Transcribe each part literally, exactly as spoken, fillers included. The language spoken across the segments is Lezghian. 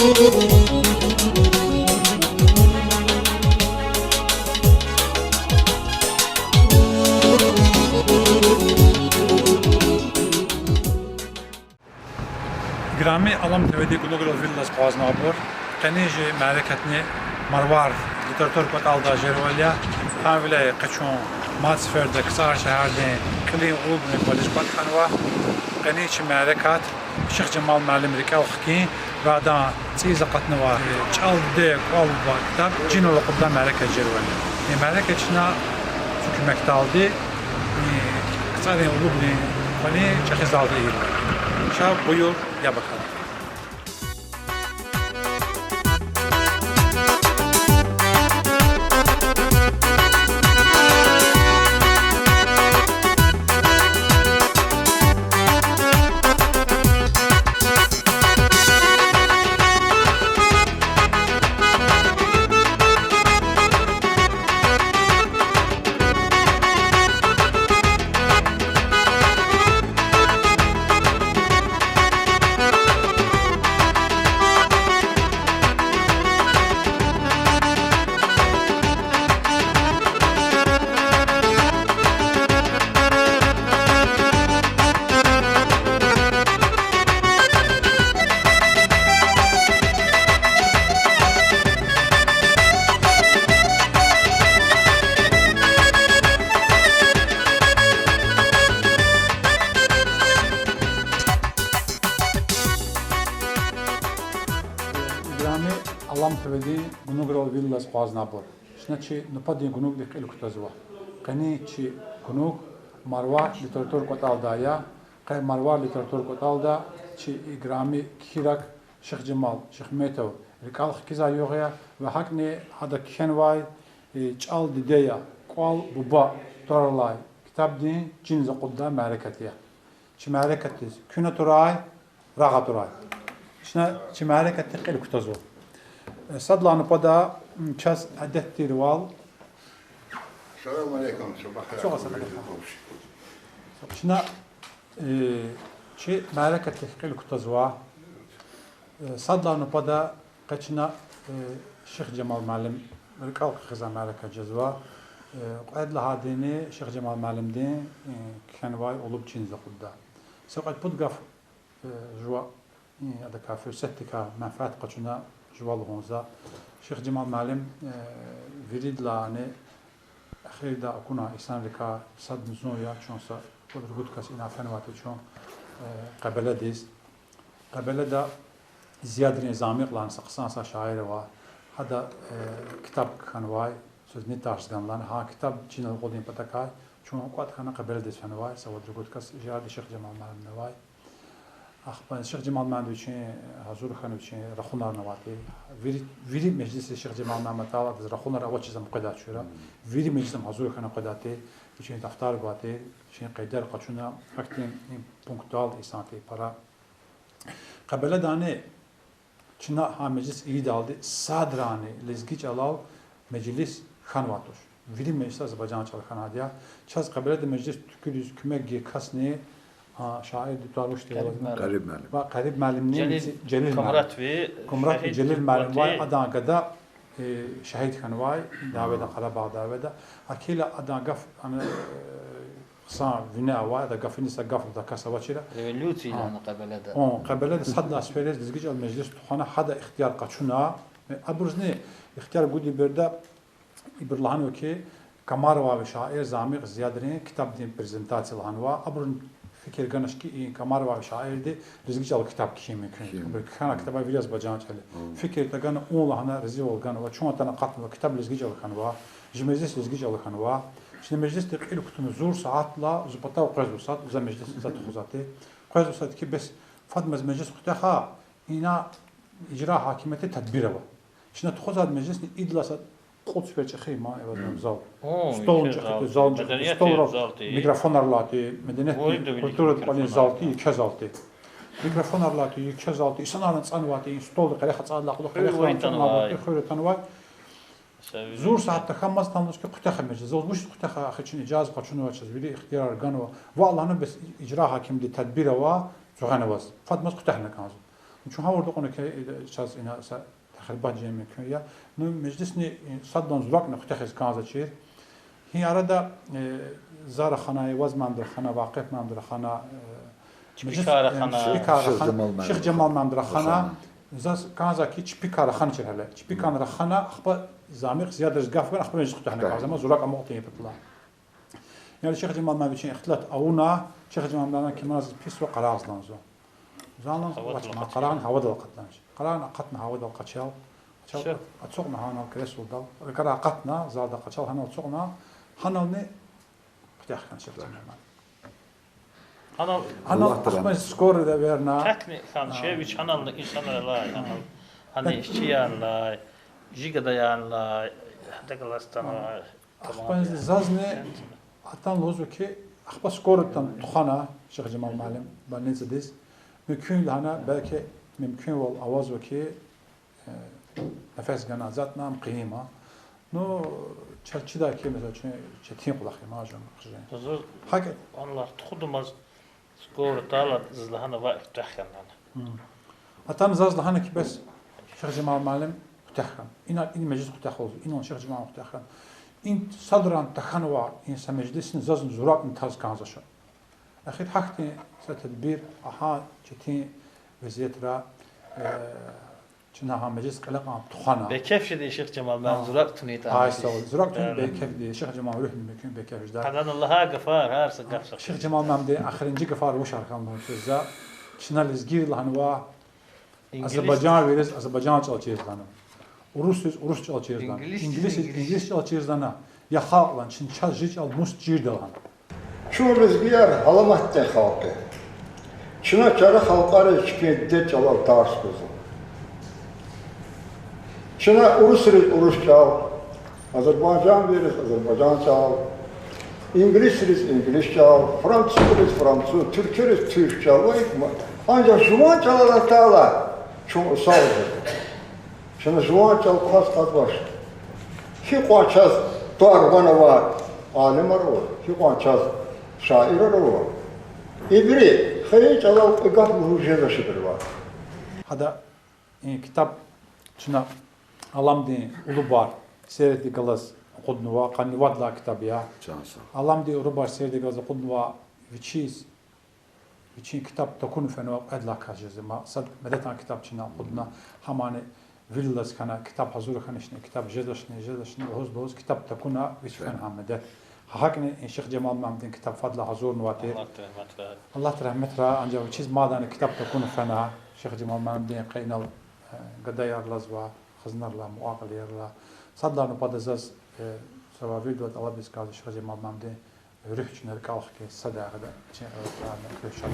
Играми Алам ТВ-дин гунуграл вил алаз акъвазнавайбур, къенин чи мярекатни Марвар литература кӀватӀалдай жезвайвал я. Гьавиляй къе чун мад сеферда КцӀар шегьердин кьилин улубни кӀвализ кӀватӀ хьанва. Къенин чи мярекат Шихжамал муаллим рикӀел хкин ва адан цӀийиз акъатнавай ЧӀал диде, кӀвал буба ктаб чинал акъуддай мярекат жезвайвал я. И мярекат чна цуьк куьмекдалди, и КцӀарин улубни кӀвалин чӀехи залда ийизва. Ша, буюр, яб акала. Играми Алам ТВ-дин гунуграл вил алаз акъвазнавайбур, чна чи нубатдин гунугдихъ кьил кутазва. Къенин чи гунуг Марвар литература кӀватӀалдай я. Къе Марвар литература кӀватӀалда чи играми кхьираг Шихжамал Шихметов рикӀел хкизвай югъ я ва гьакӀни гьада кхьенвай, э, ЧӀал диде я, кӀвал буба тӀвар алай ктабдин чиниз акъуддай мярекат я. Чи мярекатдиз куьн атурай, рагъ атурай. Чна чи мярекатдихъ кьил кутазва. Э, сад лагьай нубатда, м, чаз адет тирвал. Салам алейкум, сабах хайр. Чна, э, чи мярекатдихъ кьил кутазва. Э, сад лагьай нубатда къе чна, э, Шихжамал муаллим рикӀел хкизвай мярекат жезва. Э, кьвед лагьайдини Шихжамал муаллимдин, э, кхьенвай улуб чиниз акъудда. Са кьвед-пуд гаф, э, жува, э, адакай фурсатдикай менфят къачуна жува лугьун за. Шихжамал муаллим, э, виридалайни эхирдай акунвай инсанрикай садни зун я, чун са кьуд-ругуд кас ина фенвайди чун, э, Къебеледиз. Къебеледа Зиядрин Замикьлан са хъсан са шаир ава. Гьада, э, ктаб кхьенвай, суьз ни тарс ганлан, гьа ктаб чинал акъудун патакай чун кӀватӀ хьана Къебеледиз фенвай, са вад-ругуд кас, жи арада Шихжамал муаллимни авай. Ахпа Шихжамал муаллимди вичин гьазур хьана, вичин рахунарни авайди. Вири, вири межлисдиз Шихжамал муаллим атайла, адаз рахунар авачиз ам къведай чура. Вири межлисдиз ам гьазур хьана къведайди, вичин дафтар гвайди, вичин къейдер къачуна, ахьтин пунктуал инсан тир пара. Къебеледани чна гьа межлис ийидалди садрани лезги чӀалал межлис хьанвай туш. Вири межлис азербайжан чӀалал хьанвайди я. Чаз Къебеледа межлис туькӀуьриз куьмек гайи касни, а, шаирдин тӀвар вуч тир? Къариб муаллим. Ва Къариб муаллимни, Желил, Желил муаллим. Комратви, Комратви Желил муаллим вай, адан гада, э, шагьид хьанвай дяведа, Къарабагъ дяведа. Акила адан гаф, ана, э, хъсан вине авай, ада гафуниз са гаф лугьудай кас авачир. Революциялани Къебеледа. О, Къебеледа сад лагьай сеферда лезги чӀал межлис тухвана гьада ихтияр къачуна. Абурузни ихтияр гудай береда ибур лагьанва хьи, Камаровави шаир Замикь Зиядрин ктабдин презентация лагьанва. Абурун фикир ганач хьи, и Камаровави шаирди лезги чӀалал ктаб кхьин мумкин. Абуру кхьенвай ктабар вири азербайжан чӀалал я. Фикир тагана, вун лагьана, разивал ганва, чун атана акъатнава, ктаб лезги чӀалал хьанва, жи межлис лезги чӀалал хьанва. Чна межлисди кьил кутуна зур сятла, зун патав къвезва сят, за межлис, за тухузвайди. Къвезва сят хьи, бес фадмаз межлис хъуьтягьа, ина ижра гьакимиятди тадбир ава. Чна тухузвайди межлисни идалай са кьуд сефер чӀехи ман эвазна зал. Столни чӀехи тир, зални чӀехи тир, столра микрофонар алай тир, медениятдин, культурадин кӀвалин зал тир, еке зал тир. Микрофонар алай тир, еке зал тир, инсанарни ацӀанвай тир, столдин къерех ацӀайдалай кьулухъ къерех ацӀанвай, хуьр атанвай. Зур сят тахьамаз тамлуз хьи, хъуьтягьа межлис. Зал вучиз хъуьтягьа, эхир чна ижаза къачунвай, чаз вири ихтиярар ганва. Ваъ лагьана, бес ижра гьакимди тадбир ава, цуьгъенваз. Фадмаз хъуьтягьна кӀанзава. Чун гъавурда кьуна хьи, чаз ина са тахрибат жемир куьн я. Ну, межлисни, э, садлан зуракьна куьтягьиз кӀанзавачир. Гьи арада, э, Зара хана, Эваз муаллимдин хана, Вакъиф муаллимдин хана, э, межлис, Чпикай рахана. Чпикай Шихжамал муаллимдин хана. Заз кӀанзава хьи, чпикай раханчир гьеле. Чпикай рахана, ахпа замихъ зиядриз гаф гана, ахпа межлис куьтягьна кӀанзава, зуракь амукьда и патала. Яни Шихжамал муаллим вичин ихтилат авуна, Шихжамал муаллиман киманаз писва къарагъзланзава. Зала къарагъна гьавадал акъатна. Къарагъна акъатна гьавадал къачал. Къачал ацукьна гьанал креслодал. РакӀарай акъатна, залдал къачал гьанал ацукьна, гьанални куьтягь хьана Шихжамал муаллим. Гьанал, гьанал ахпа скорыйда эверна. Текни хьана, вич гьанални инсанар алай, гьанал, гьана ишчиярни алай, жи гадаярни алай, гьадахъ галаз атанвай. Ахпа зазни атана лугьузва хьи, ахпа скорыйдин тухвана Шихжамал муаллим больницадиз. Мумкин лагьана, белки мумкинвал авазва хьи, э, нефес гана, затӀна ам къиман. Ну, чаз чидай хьи, месела, чун четин кӀвалах я, мажун хъжен. Заз гьакӀ, анлар тухудамаз скорый атайла, заз лагьана ваъ, куьтягь хьана лагьана. Атана заз лагьана хьи, бес, Шихжамал муаллим куьтягь хьана. Ина, ина межлис куьтягь лугьузва, ина Шихжамал куьтягь хьана. Ин садрани тахьанвай, ин са межлисни зазни зуракьна таз кӀанзавач. Эхир гьахьтин са тедбир, гьа четин везиятра, э, чна гьа межлис кьиле кьван тухвана. Бейкеф жеди Шихжамал муаллим, зуракь тунитӀа. Ай, сагъ ol. Зуракь тун, бейкефди, Шихжамал руьгьни мумкин бейкеф жедай. Адан лагьай гафар, гьар са гаф са. Шихжамал муаллимдин эхиримжи гафар вучар хьана лугьун квез за. Чна лезгийриз лагьанва, азербайжанвийриз азербайжан чӀал чириз лагьана. Урусриз урус чӀал чириз лагьана. Инглисриз инглис чӀал чириз лагьана. Я халкь лагьана, чна чаз жи чӀал мус чирда лагьана. Чун лезгияр аламатдин халкь я. Чна чара халкьариз чпин диде чӀалал тарс гузва. Чна урусриз урус чӀал, азербайжанвийриз азербайжан чӀал, инглисриз инглис чӀал, французриз француз, туьркуьриз туьрк чӀал. Ва икӀ ма-, анжах жуван чӀалал атайла, чун усал жезва. Чна жуван чӀал кваз кьазвач. Гьикьван чаз тӀвар-ван авай алимар ава, гьикьван чаз шаирар ава. Ибуру хайи чӀалал кьве гаф лугьуз жезвачибур ава. Гьада и китаб чна Аламдин Урубар сериядихъ галаз акъуднава, къанни вад лагьай китаб я. Аламдин Урубар сериядихъ галаз акъуднава, вичиз, вичин китаб такуна фенва кьвед лагьай кас жезва. Ма сад медетан китаб чна акъудна, гьамани вил алаз хьана, китаб гьазур хьаначни, китаб жезвачни, жезвачни лугьуз-лугьуз китаб такуна вич фена гьа медет. Гьа гьакӀни Шихжамал муаллимдин китаб фадлай гьазурнавайди. Аллагьди рагьметрай. Аллагьди рагьметрай, анжах вичиз мадани китаб такуна фена, Шихжамал муаллимдин къе инал, э, гадаяр алазва, хизнар алай, мукьва-кьилияр алай. Садлай нубатда заз, э, завай виридалай тӀалабиз кӀанзава Шихжамал муаллимдин руьгь чна рикӀел хкин сад агъада чин алатарна руьгь чна.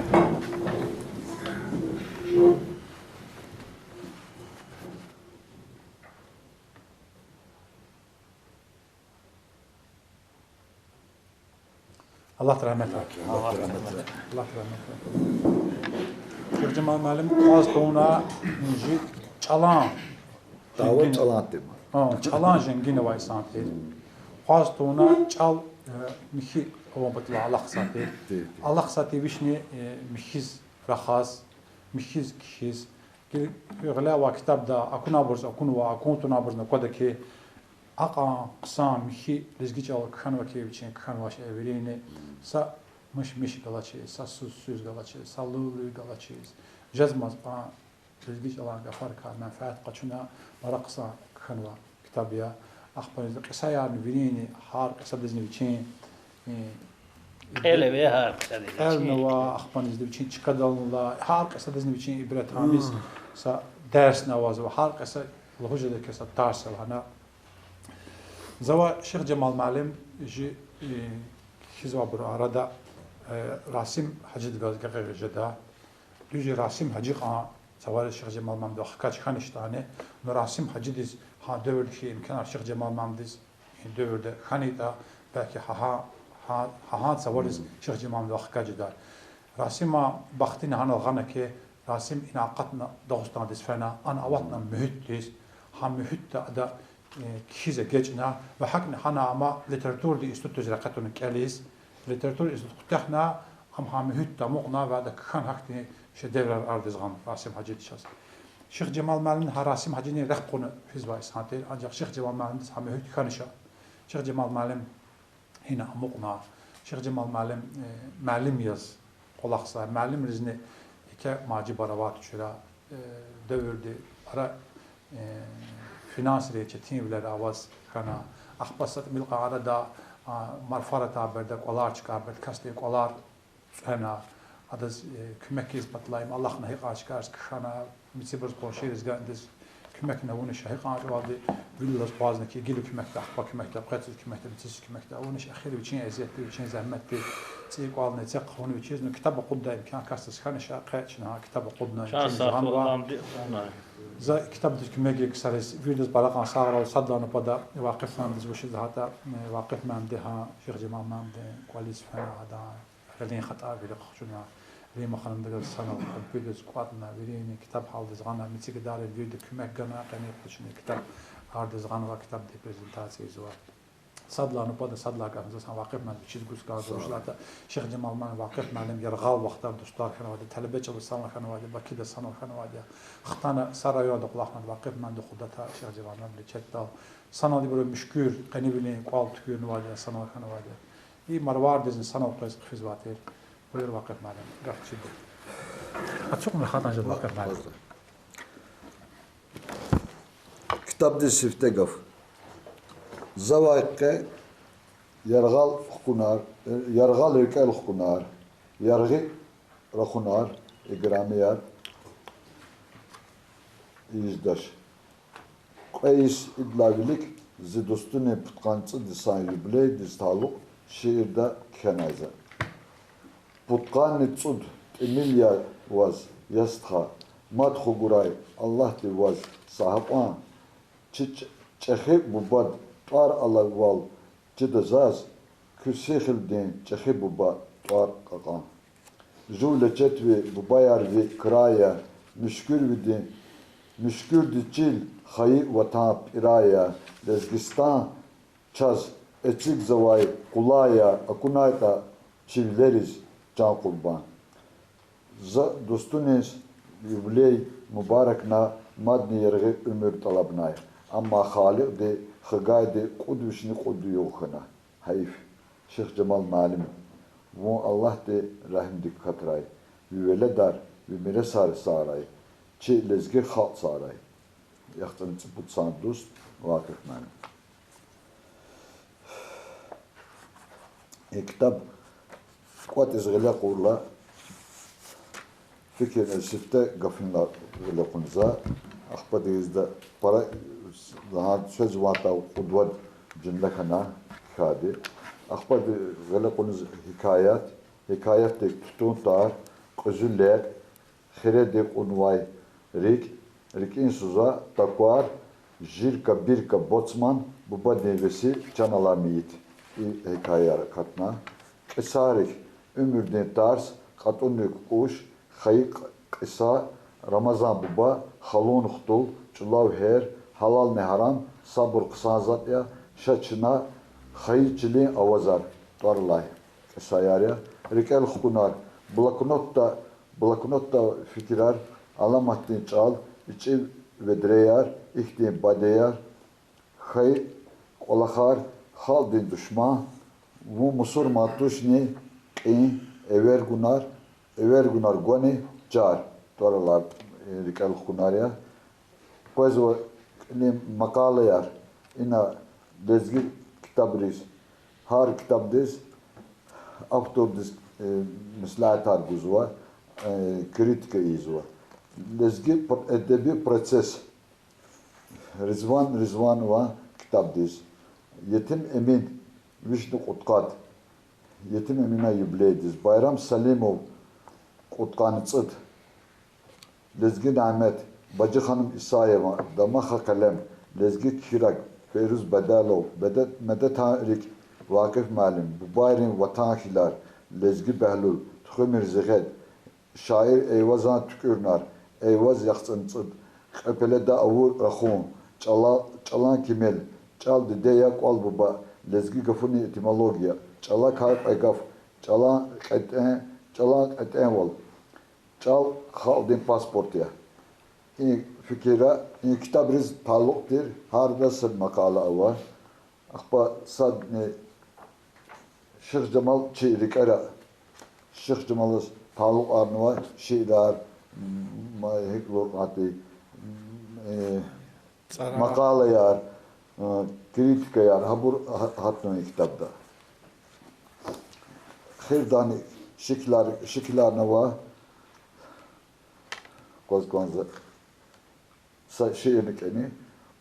Аллагьди рагьметрай. Аллагьди рагьметрай. Шихжамал муаллим кьаз тавуна жи чӀалан, дава женгин, чӀалан тир. Гьа, чӀалан женгин авай инсан тир. Кьаз тавуна чӀал, э, михьи авун патал алахъзавай тир. Алахъзавай тир вични, э, михьиз рахаз, михьиз кхьиз. Гила гъиле авай китабда акунвайбуруз акунва, акун тавунвайбуруз аквада хьи, акьван хъсан михьи лезги чӀал кхьенва хьи, вичин кхьенвач эвелини, са миш-миш галачиз, са суьз-суьз галачиз, са лув-лув галачиз, жезмай кьван лезги чӀалан гафарикай менфят къачуна, маракь хъсан кхьенвай китаб я. Ахпанизни кьисаярни вирини, гьар кьисадизни вичин, э, кӀел ава, гьар кьисадиз вичин, кӀелни ава, ахпанизни вичин чкадални ала, гьар кьисадизни вичин ибретамиз са дерсни авазва, гьар кьиса лугьуз жеда хьи са тарс я лагьана. Завай Шихжамал муаллим жи, э, кхьизвайбурун арада, э, Расим Гьажидихъ галаз гекъигиз жеда. Дуьз я, Расим Гьажи кьван цавариз Шихжамал муаллимдин вахкач хьаначтӀани, ну Расим Гьажидиз гьа девирда хьи имканар Шихжамал муаллимдиз и девирда хьанайтӀа, белки гьа, гьа, гьа, гьа цавариз Шихжамал муаллимдин вахкач жеда. Расиман бахтуни гьанал гъана хьи, Расим ина акъатна Дагъустандиз фена, ана аватна муьгьуьтдиз, гьа муьгьуьтда ада, э, кхьиз эгечӀна ва гьакӀни гьана ама литературадин институтдиз рекье туна кӀелиз, литературадин институт куьтягьна, ам гьа муьгьуьтда амукьна ва ада кхьин гьахьтин шедеврар арадиз гъана Расим Гьажидиз чаз. Шихжамал муаллимни гьа Расим гьажини рехъ кьуна физвай инсан тир, анжах Шихжамал муаллимдиз гьа муьгьуьт кхьена ша. Шихжамал муаллим гьина амукьна. Шихжамал муаллим, э, муаллим яз кӀвалахзавай, муаллимризни еке мажибур авай чира, э, девирда пара, э, финансрин четинвилер аваз хьана. Ахпа са тӀимил кьван арада, а, марфар атай береда, кӀвалер чкӀай береда, касдин кӀвалер цӀугуна, адаз, э, куьмек ийиз патал им алахъна, гьикьван чкайриз кхьена, мицибуруз, къуншийриз гана, адаз куьмекни авуна ша, гьикьван чӀавалди вил алаз акъвазна хьи, гила куьмекда, ахпа куьмекда, къецуз куьмекда, мициз куьмекда авуна ша, эхир вичин эзиятди, вичин зегьметди, цӀийи кӀвални эциг хъувуна вичиз, ну, ктаб акъуддай имкан касдиз хьана ша, къе чна гьа ктаб акъудна, чна згъанва. За ктабдиз куьмек гайи ксариз виридаз пара кьван сагърай, садлай нубатда Вакъиф муаллимдиз вучиз лагьайтӀа, э, Вакъиф муаллимди гьа Шихжамал муаллимдин кӀвализ фена, гьадан гъилин хатӀари вири къахчуна, Римма ханумдихъ галаз санал, компьютердиз кӀватӀна, вири ктаб гьалдиз гъана, мицигадарин вирида куьмек гана, къени къачуна ктаб, гьардаз гъанва, ктабдин презентация ийизва. Садлай нубатда, садлай гаф, заз гьа Вакъиф муаллимдиз вучиз гуз кӀанзава, вучиз лагьайтӀа Шихжамал муаллим, Вакъиф муаллим яргъал вахтара дустар хьанвайди, талебе чӀавуз санал хьанвайди, Бакида санал хьанвайди. Хтана са районда кьулухъна Вакъиф муаллимди худа та Шихжамал муаллимдин четдал. Санал ибуру Муьшкуьр къенивилин кӀвал туькӀуьрнавайди я, санал хьанвайди я. И Марвардизни санал къвез хъфизвай тир. Буюр, Вакъиф муаллим, гаф чида. Ацукьна хатӀан жеда, Вакъиф муаллим. Ктабдин сифте гаф. Завай къе яргъал хкунар, яргъал рикӀел хкунар, яргъи рахунар, играмияр ийизвач. Кьве йис идалай вилик зи дустунин пудкъанни цӀуд йисан юбилейдиз талукь шиирда кхьенай за. Пудкъанни цӀуд тӀимил я ваз, я стха, мад хгурай Аллагьди ваз са гьакьван, чи чӀ-, чӀехи бубад тӀвар алайвал чида заз, куь сихилдин чӀехи буба тӀвар кьакьан. Жув лечетви бубаяр ви край я, Муьшкуьрвидин, Муьшкуьрди чил хайи ватан пӀирай я, Лезгистан чаз эцигзавай къулай я, акунайтӀа чи вилериз чан къурбан. За дустуниз юбилей мубаракна, мадни яргъи уьмуьр тӀалабнай. Амма Халикьди хгайди кьуд вишни кьуд югъ хьана. Гьайиф. Шихжамал муаллим, вун Аллагьди регьимдик катрай, ви веледар, ви миресар сагърай, чи лезги халкь сагърай. Яхцӏурни цӏипуд йисан дуст Вакъиф муаллим. И ктаб кӏватӏиз гъиле кьурла, фикир сифте гафунилай гъиле кьуна за, ахпа дигиз да пара, лагьана, свез ванта кьуд-вад жумле хьана кхьиди. Ахпа гъиле кьуна за гьикаят, гьикаятдик тутун тар, кьуьзуь лекь, хиредин кьунвай рикӏ, рикӏин суза, таквар, жирка-бирка, боцман, бубадин веси, чан алай мейит. И гьикаяяр акатна. Кьисайрик, уьмуьрдин тарс, кьатӏунрик кукӏуш, хайи кь-, кьиса, Рамазан буба, халун хтул, чӏулав гьер, гьалални гьарам, сабур хъсан затӏ я, ша чна, хайи чилин авазар тӏвар алай кьисаяр я. Рикӏел хкунар, блокнотда, блокнотда фикирар, аламатдин чӏал, ичӏи ведреяр, ихьтин бадеяр, хьайи кӏвалахар, халкьдин душман, вун мусурман тушни, кьин, эвер гунар, эвер гунар гвани чар тӏвар алай, э, рикӏел хкунар я. Къвезва кьилин макъалаяр, ина лезги ктабриз, гьар ктабдиз автордиз, э, меслятар гузва, э, критика ийизва. Лезги пр-, эдеби процесс. Ризван Ризванован ктабдиз, Етим Эмин вишни кьудкъад, Етим Эминан юбилейдиз, Байрам Салимов кьудкъанни цӏуд, Лезги Нямет, Бажиханум Исаева, Дамаха къелем, Лезги кхьираг, Фейруз Бадалов, Беде-, Медетан рикӏ, Вакъиф муаллим, Бубайрин ватан хьилар, Лезги Бегьлул, Тухумир Зигъет, шаир Эйвазан туькӏуьрнар, Эйваз яхцӏурни цӏуд, Кьвепеледа авур рахун, Чӏала-, Чӏалан кимел, Чӏал диде я кӏвал буба, Лезги гафунин этимология, Чӏалакай кьве гаф, Чӏалан кьетӏен, Чӏалан кьетӏенвал, Чӏал халкьдин паспорт я. И фикирар и китабриз талукь тир, гьарда са макъала ава. Ахпа садни Шихжамал чи рикӀера, Шихжамалаз талукьарнавай шиирар, м, ма гьикӀ лугьуда, м, э, макъалаяр, э, критикаяр, гьабур гьа-, гьатнава и китабда. Гьардани шикилар, шикиларни ава, кваз кӀанзава са шиирни кӀани.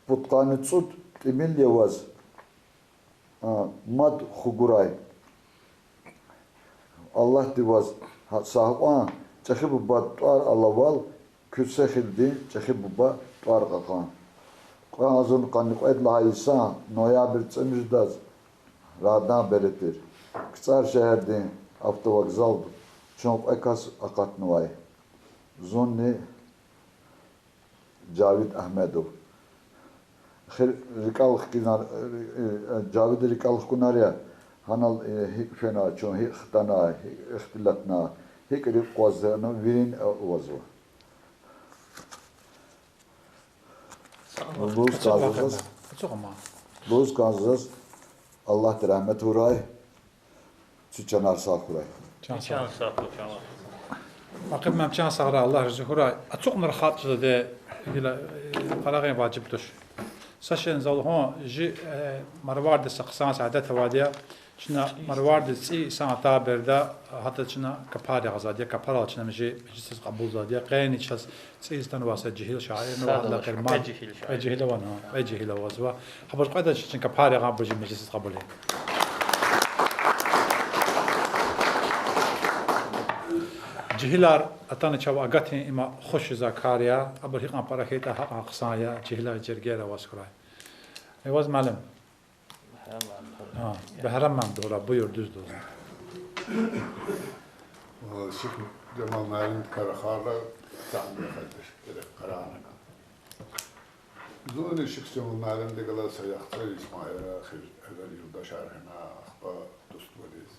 Пудкъанни цӀуд тӀимил я ваз, а, мад хгурай. Аллагьди ваз гьа-, са гьакьван чӀехи буба тӀвар алайвал, куьн са хьилдин чӀехи буба тӀвар кьакьан. Кьве агъзурни къанни кьвед лагьай йисан ноябрь цӀемуьждаз, радан бере тир, КцӀар шегьердин автовокзалда чун кьве кас акъатнавай. Зунни Жавид Агьмедов. Эхир рикӀел хкинар, э, Жавида рикӀел хкунар я, гьанал, э, гьикӀ фена чун, гьикӀ хтана, гьикӀ ихтилатна, гьикӀ рикӀ акъвазна, вирин авазва. Лугьуз кӀанзава заз, лугьуз кӀанзава заз, Аллагьди рагьмет авурай, цуь чанар сагъ хьурай. Чан сагъ. Чан сагъ хьуй, чан. Акъиб мем, чан сагърай, Аллагь рази хьурай. Ацукьна рахайтӀа жеда, гила, э, къарагъун важиб туш. Са шейни за лугьун, чи, э, Марвардиз са хъсан са адет авайди я. Чна Марвардиз цӀийи йисан атай береда, гьада чна капар ягъазвайди я, капарал чна чи межлисдиз кьабулзавайди я. Къени чаз цӀийиз атанвай са жегьил шаирни ва гьадалай кьве жегьил авай, кьве жегьил авазва. Гьабур кьведа чна капар ягъайбур чи межлисдиз кьабулин. Жегьилар атана чав агатин, им хуш жезвай кар я, абур гьикьван пара хьайитӀа, гьакьван хъсан я, жегьилар жергейра аваз хьурай. Эваз муаллим. Бегьрам муаллим, дура, буюр, дуьз лугьузва. Шихжамал муаллимдикай рахайла, там мехалдиш герек къарагъна. Зунни Шихжамал муаллимди галаз са яхцӀур йис ман я, эхир эвел юлдашар хьана, ахпа дуствал ийиз.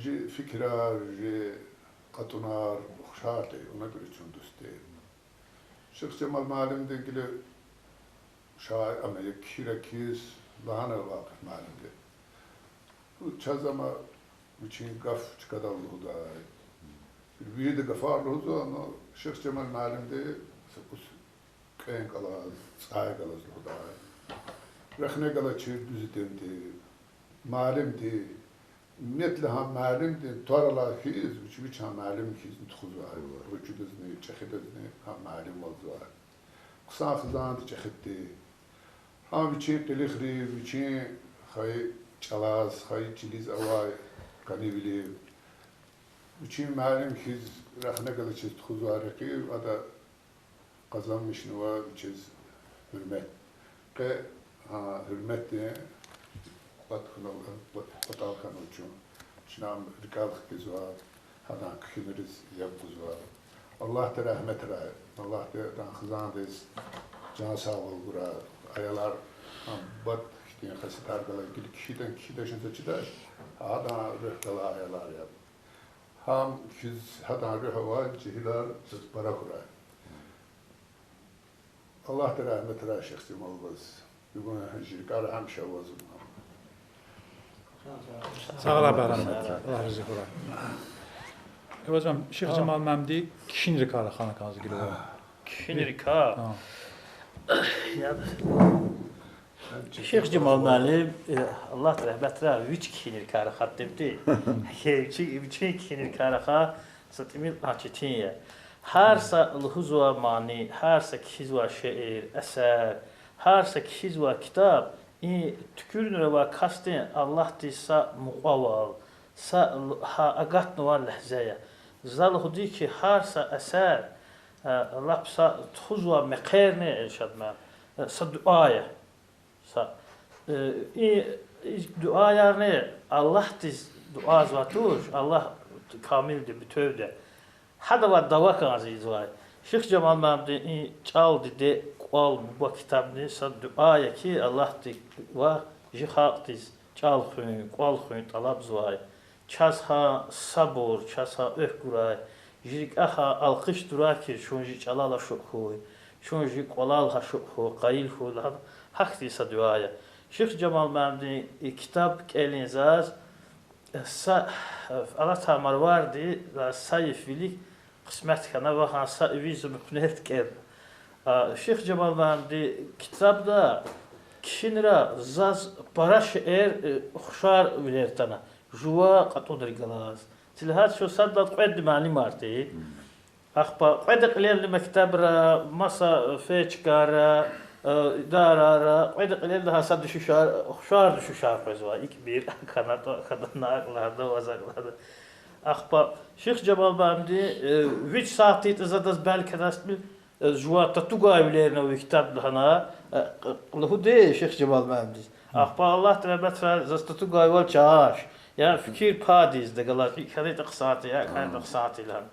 Чи фикирар, чи кьатӀунар ухшар тир, вуна гуьре чун дуст тир. Шихжамал муаллимди гила шаир ам я, кхьирай кхьиз, лагьана Вакъиф муаллимди. Чаз ам вичин гаф чкадал лугьудай. Вирида гафар лугьузва, но Шихжамал муаллимди са кӀус кьвен галаз, цӀай галаз лугьудай. Рехне галачир дуьз итимди, муаллимди, иннетла гьа муаллимдин тӀвар алай хьиз, вич, вич гьа муаллим хьиз тухузвай. Ручудизни, чӀехидизни гьа муаллимвалзавай. Хъсан хизанда чӀехиди. Гьам вичин къилихрив, вичин хайи чӀалаз, хайи чилиз авай къанивилив, вичин муаллим хьиз рехне галачиз тухузвай рекьив ада къазанмишнава вичиз гьуьрмет. Къе, а, гьуьрметдин кӀватӀ хьанал, кӀватӀ-, кӀватӀал хьанва чун. Чна ам рикӀел хкизва, гьадан куьгьуьлриз яб гузва. Аллагьди рагьметрай, Аллагьди адан хизандиз чан сагъвал гурай. Аялар, гьам бад хьтин хесетар галай, гила кхьидан, кхьидачни са чидач, гьадан руьгь галай аялар я. Гьам хьиз гьадан руьгь авай жегьилар заз пара хьурай. Аллагьди рагьметрай Шихжамалваз. Гуьгъуьн чи рикӀера гьамиша авазва. Сагърай, Бегьрам, Аллагь рази хьурай. Эваз мем, Шихжамал муаллимди кхьинрикай рахана кӀанзава гила. Кхьинрикай? Шихжамал муаллим, э, Аллагьди рагьметрай, вич кхьинрикай рахадайди. Э, вичин, вичин кхьинрикай раха са тӀимил а четин я. Гьар са лугьузвай мани, гьар са кхьизвай шиир, эсер, гьар са кхьизвай китаб, и туькӀуьрнавай касдин Аллагьдиз са мукьвавал, са л-, гьа агатнавай легьзе я. За лугьуди хьи, гьар са эсер, э, лап са тухузвай мехъерни, Иршад муаллим, э, са дуьа я. Са, э, и, и дуьаярни Аллагьдиз дуьазвай туш, Аллагь камилди, бутевди. Гьадавай дава кӀанзава ийизвай. Шихжамал муаллимдин и чӀал диде кӀвал буба китабни са дуьа я хьи, Аллагьди ва чи халкьдиз чӀал хуьн, кӀвал хуьн тӀалабзавай. Чаз гьа сабур, чаз гьа экв гурай, Жи рикӀяй алкъиш дурай хьи, чун жи чӀалал ашукь хьуй, чун жи кӀвалал ашукь хьуй, къайил хьуй лагьана, гьахьтин са дуьа я. Шихжамал муаллимдин и китаб кӀелин заз са алатай Марварди, са йиф вилик къисмет хьана ва гьа са иви зун куьнелди кӀелна. Шихжамал муаллимдин китабда кхьинра заз пара шейэр, э, ухшарвилер атана, жува кьатӀунрихъ галаз. Цилгьат шу сад лагьайди кьведни муаллимар тир. Ахпа кьведа кьилелди мектебра, маса фейи чкайра, э, идарайра, кьведа кьилелди гьа са дуьшуьшар, ухшар дуьшуьшар къвезва, икӀ мийир, акӀ хьанатӀа, акӀ хьанатӀа, акӀ лагьана, ваз акӀ лагьана. Ахпа Шихжамал муаллимди, э, вич сятда адаз белки дастмил, э, жува татугайвилерни ви китабда лагьана, э, лугьуди Шихжамал муаллимдиз. Ахпа Аллагьдин рагьметрай заз татугайвал чааш, я фикир падиз да галаз, икӀ хьанатӀа хъсан тир, акӀ хьанатӀа хъсан тир лагьана.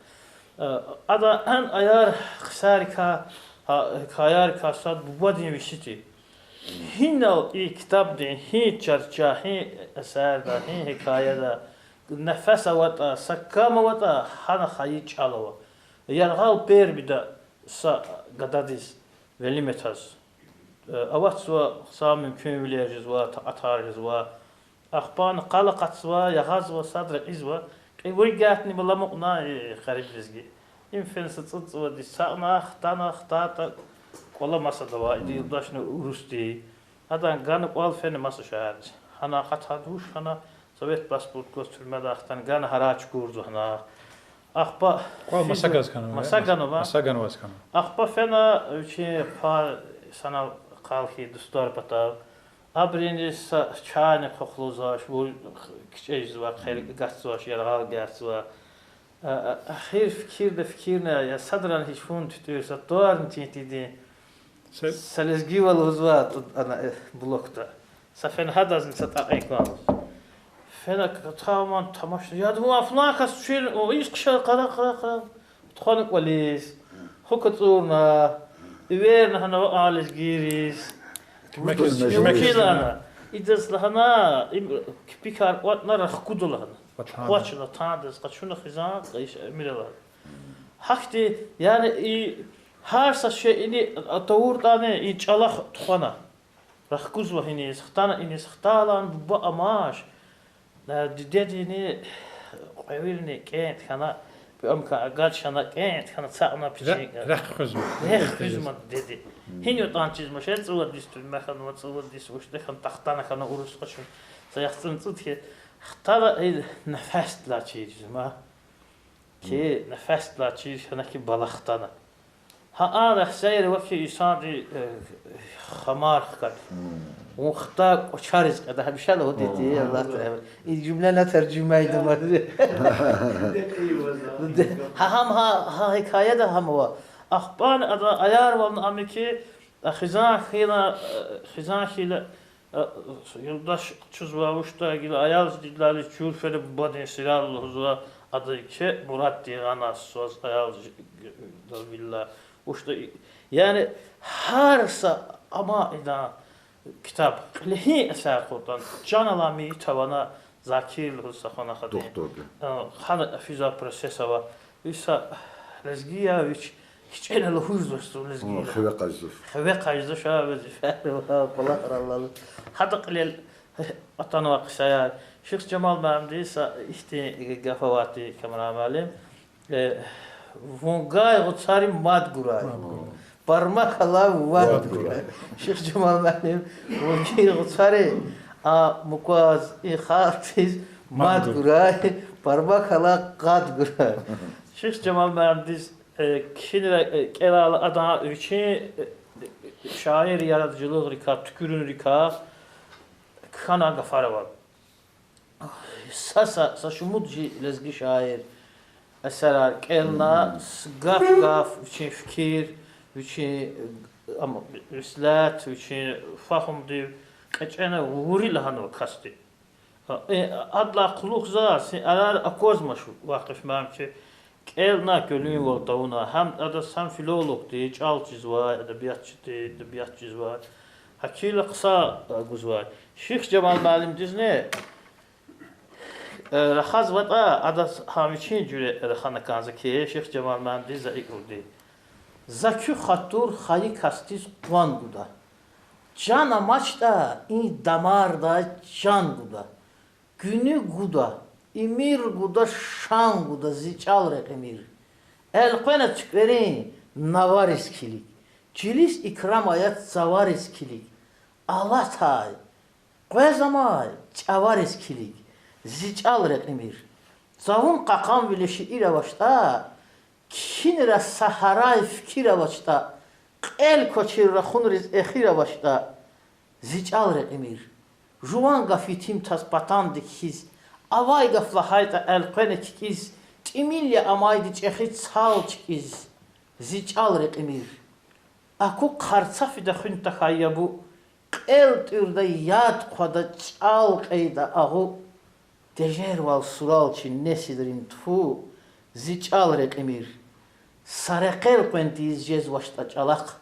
Э, ада ан аяр хъсарикай, гьа, гьикаярикай сад бубадин веси тир. Гьинал и китабдин, гьи чарче, гьи эсерда, гьи гьикаяда нефес аватӀа, са кам аватӀа, гьана хайи чӀал ава. Яргъал Пермида са гададиз, Велиметаз, э, аватзава, хъсан мумкинвилер жезва, такьатар жезва. Ахпа къал акъатзава, ягъазва, садра кьизва, кьве-вури гьатнава, аламукьна, э, гъариб лезги. Им фена са цӀуд-цӀувад йис цӀана, хтана, хтайтӀа, кӀвале масадава, ида юлдашни урусди. Адан гана кӀвал, фена маса шегьердиз. Гьана акъатна, вуч хьана, совет паспорт гваз туьрмедай хтана, гана гьарай чукурзава гьана. Ахпа кӀвал маса ганва, маса ганва, маса ганва. Ахпа фена вичин хъвай санал къал хьайи дустар патав. Абуру са чайни хъухлузвач, ву кичӀе жезва, хъел гатзавач, яргъал гатзава. Эхир фикирда фикирна, я садрани гьич фу туьтӀуьр, са тӀварни чин тийиди. Са лезгивал лугьузва тӀуд ана, э, блокда. Са фена гьадазни са тӀакьи кӀанзава. Фена тамам тамаш, яда, вун флан кас чир, о, из хъша къара, къара, къара. Тухвана кӀвализ, хъук ацӀурна, эверна гьана ваъ лезгийриз. Куьмек ийиз, куьмек ийиз лагьана. Идаз лагьана, им кепекар кӀватӀна, рахкуда лагьана. Ватандиз. Къачуна, тандиз къачуна хизан, къайиш эмирла. Гьахьтин, яни и гьар са шейни тавуртӀани и чӀалахъ тухвана. Рахкузва иниз, хтана иниз, хтайла буба амач. Дидедини кьве вилни кӀентӀ хьана, пӀамка агат хьана, кӀентӀ хьана, цакьна пичи. Рехъ хуьзва. Рехъ хуьзва дидеди. Гьина ятӀани чизма, ше цӀувад йис туьрме хьанва, цӀувад йис вучда хьана, тахтана хьана, урус къачуна. Са яхцӀурни цӀуд хьи, хтайла и нефесдилай чир жезма. Хьи, нефесдилай чир хьана хьи, бала хтана. Гьа ана хсейри ваки инсанди, э, хамар хкатӀ. Вун хтай кӀвачериз кьеда, гьамиша лугьуди ти, Аллагьдин рагьмет. И жуьмлени таржума ийида ман. Гьа гьам, гьа, гьа гьикаяда гьам ава. Ахпани ада аярвални ами хьи, а, хизан хьайила, э, хизан хьайила, э, юлдаш чузва, вучда гила аял жедидалай чур фена бубадин сирал лугьузва, ада еке мураддин гъана сваз аял жедидалай вилла. Вучда и-, яни гьар са ама идан китаб, кьиле гьи эсер кьуртӀани, чан алай мейит авуна, Закир лугьуз са хвана хадин. Духтурди. Э, хана физва процесс ава. Виса лезги я, вич кичӀела лугьузвач зун лезги я. Хиве къажзавач. Хиве къажзавач, а, везифа, кӀвалахрал алаз. Гьада кьилел атанва кьисаяр. Шихжамал муаллимди са ихьтин гаф авай тир, Камран муаллим. Э, вунгай гъуцари мад гурай. Мад гурай. Бармак алай вад гурай. Шихжамал муаллим, вунгай гъуцари, а мукваз, и халкьдиз мад гурай, бармак алай къад гурай. Шихжамал муаллимдиз, э, кхьинра, э, кӀелайла адан вичин, э, шаир яратмишунрикай, туькӀуьрунрикай кхьенвай гафар ава. Са, са, са шумуд жи лезги шаир эсерар кӀелна, гаф-гаф вичин фикир, вичин, ам, гъислет, вичин фагьумдив экъечӀна вири лагьанва касди. Э, адалай кьулухъ заз и арар аквазмач, Вакъиф муаллим, чи кӀелна, кӀвалинвал тавуна, гьам адаз гьам филологди, чӀал чизвай, эдебиятчиди, эдебият чизвай. Гьакила хъсан, э, гузвай. Шихжамал муаллимдизни Э, рахазватӀа, адаз гьам вичин жуьре рахана кӀанзава хьи, Шихжамал муаллимди за икӀ лугьуди: За куь хатур хайи касдиз къван гуда. Чан амачтӀа, и дамарда чан гуда. Гуьнуь гуда, имир гуда, шан гуда, зи чӀал рекьимир. Элкъвена цуькверин навариз килиг, чилиз икрам ая цавариз килиг. Алатай, къвез амай чӀавариз килиг, зи чӀал рекьимир. Цавун кьакьанвиле шиир авачтӀа, кхьинра са гьарай фикир авачтӀа, кьел квачир рахунриз эхир авачтӀа, зи чӀал рекьимир. Жуван гаф итим таз патандик хьиз, авай гаф лагьайтӀа элкъвена кикӀиз, тӀимил я амайди чӀехи цал чкӀиз, зи чӀал рекьимир. Аку, хъарцафида хуьн тахьай ябу, кьел тӀуьрда, яд хъвада, чӀал кьейда агъу. Тежервал сурал чи несилрин, тфу, зи чӀал рекьимир. Са рекьел къвен тийиз жезвачтӀа чӀалахъ,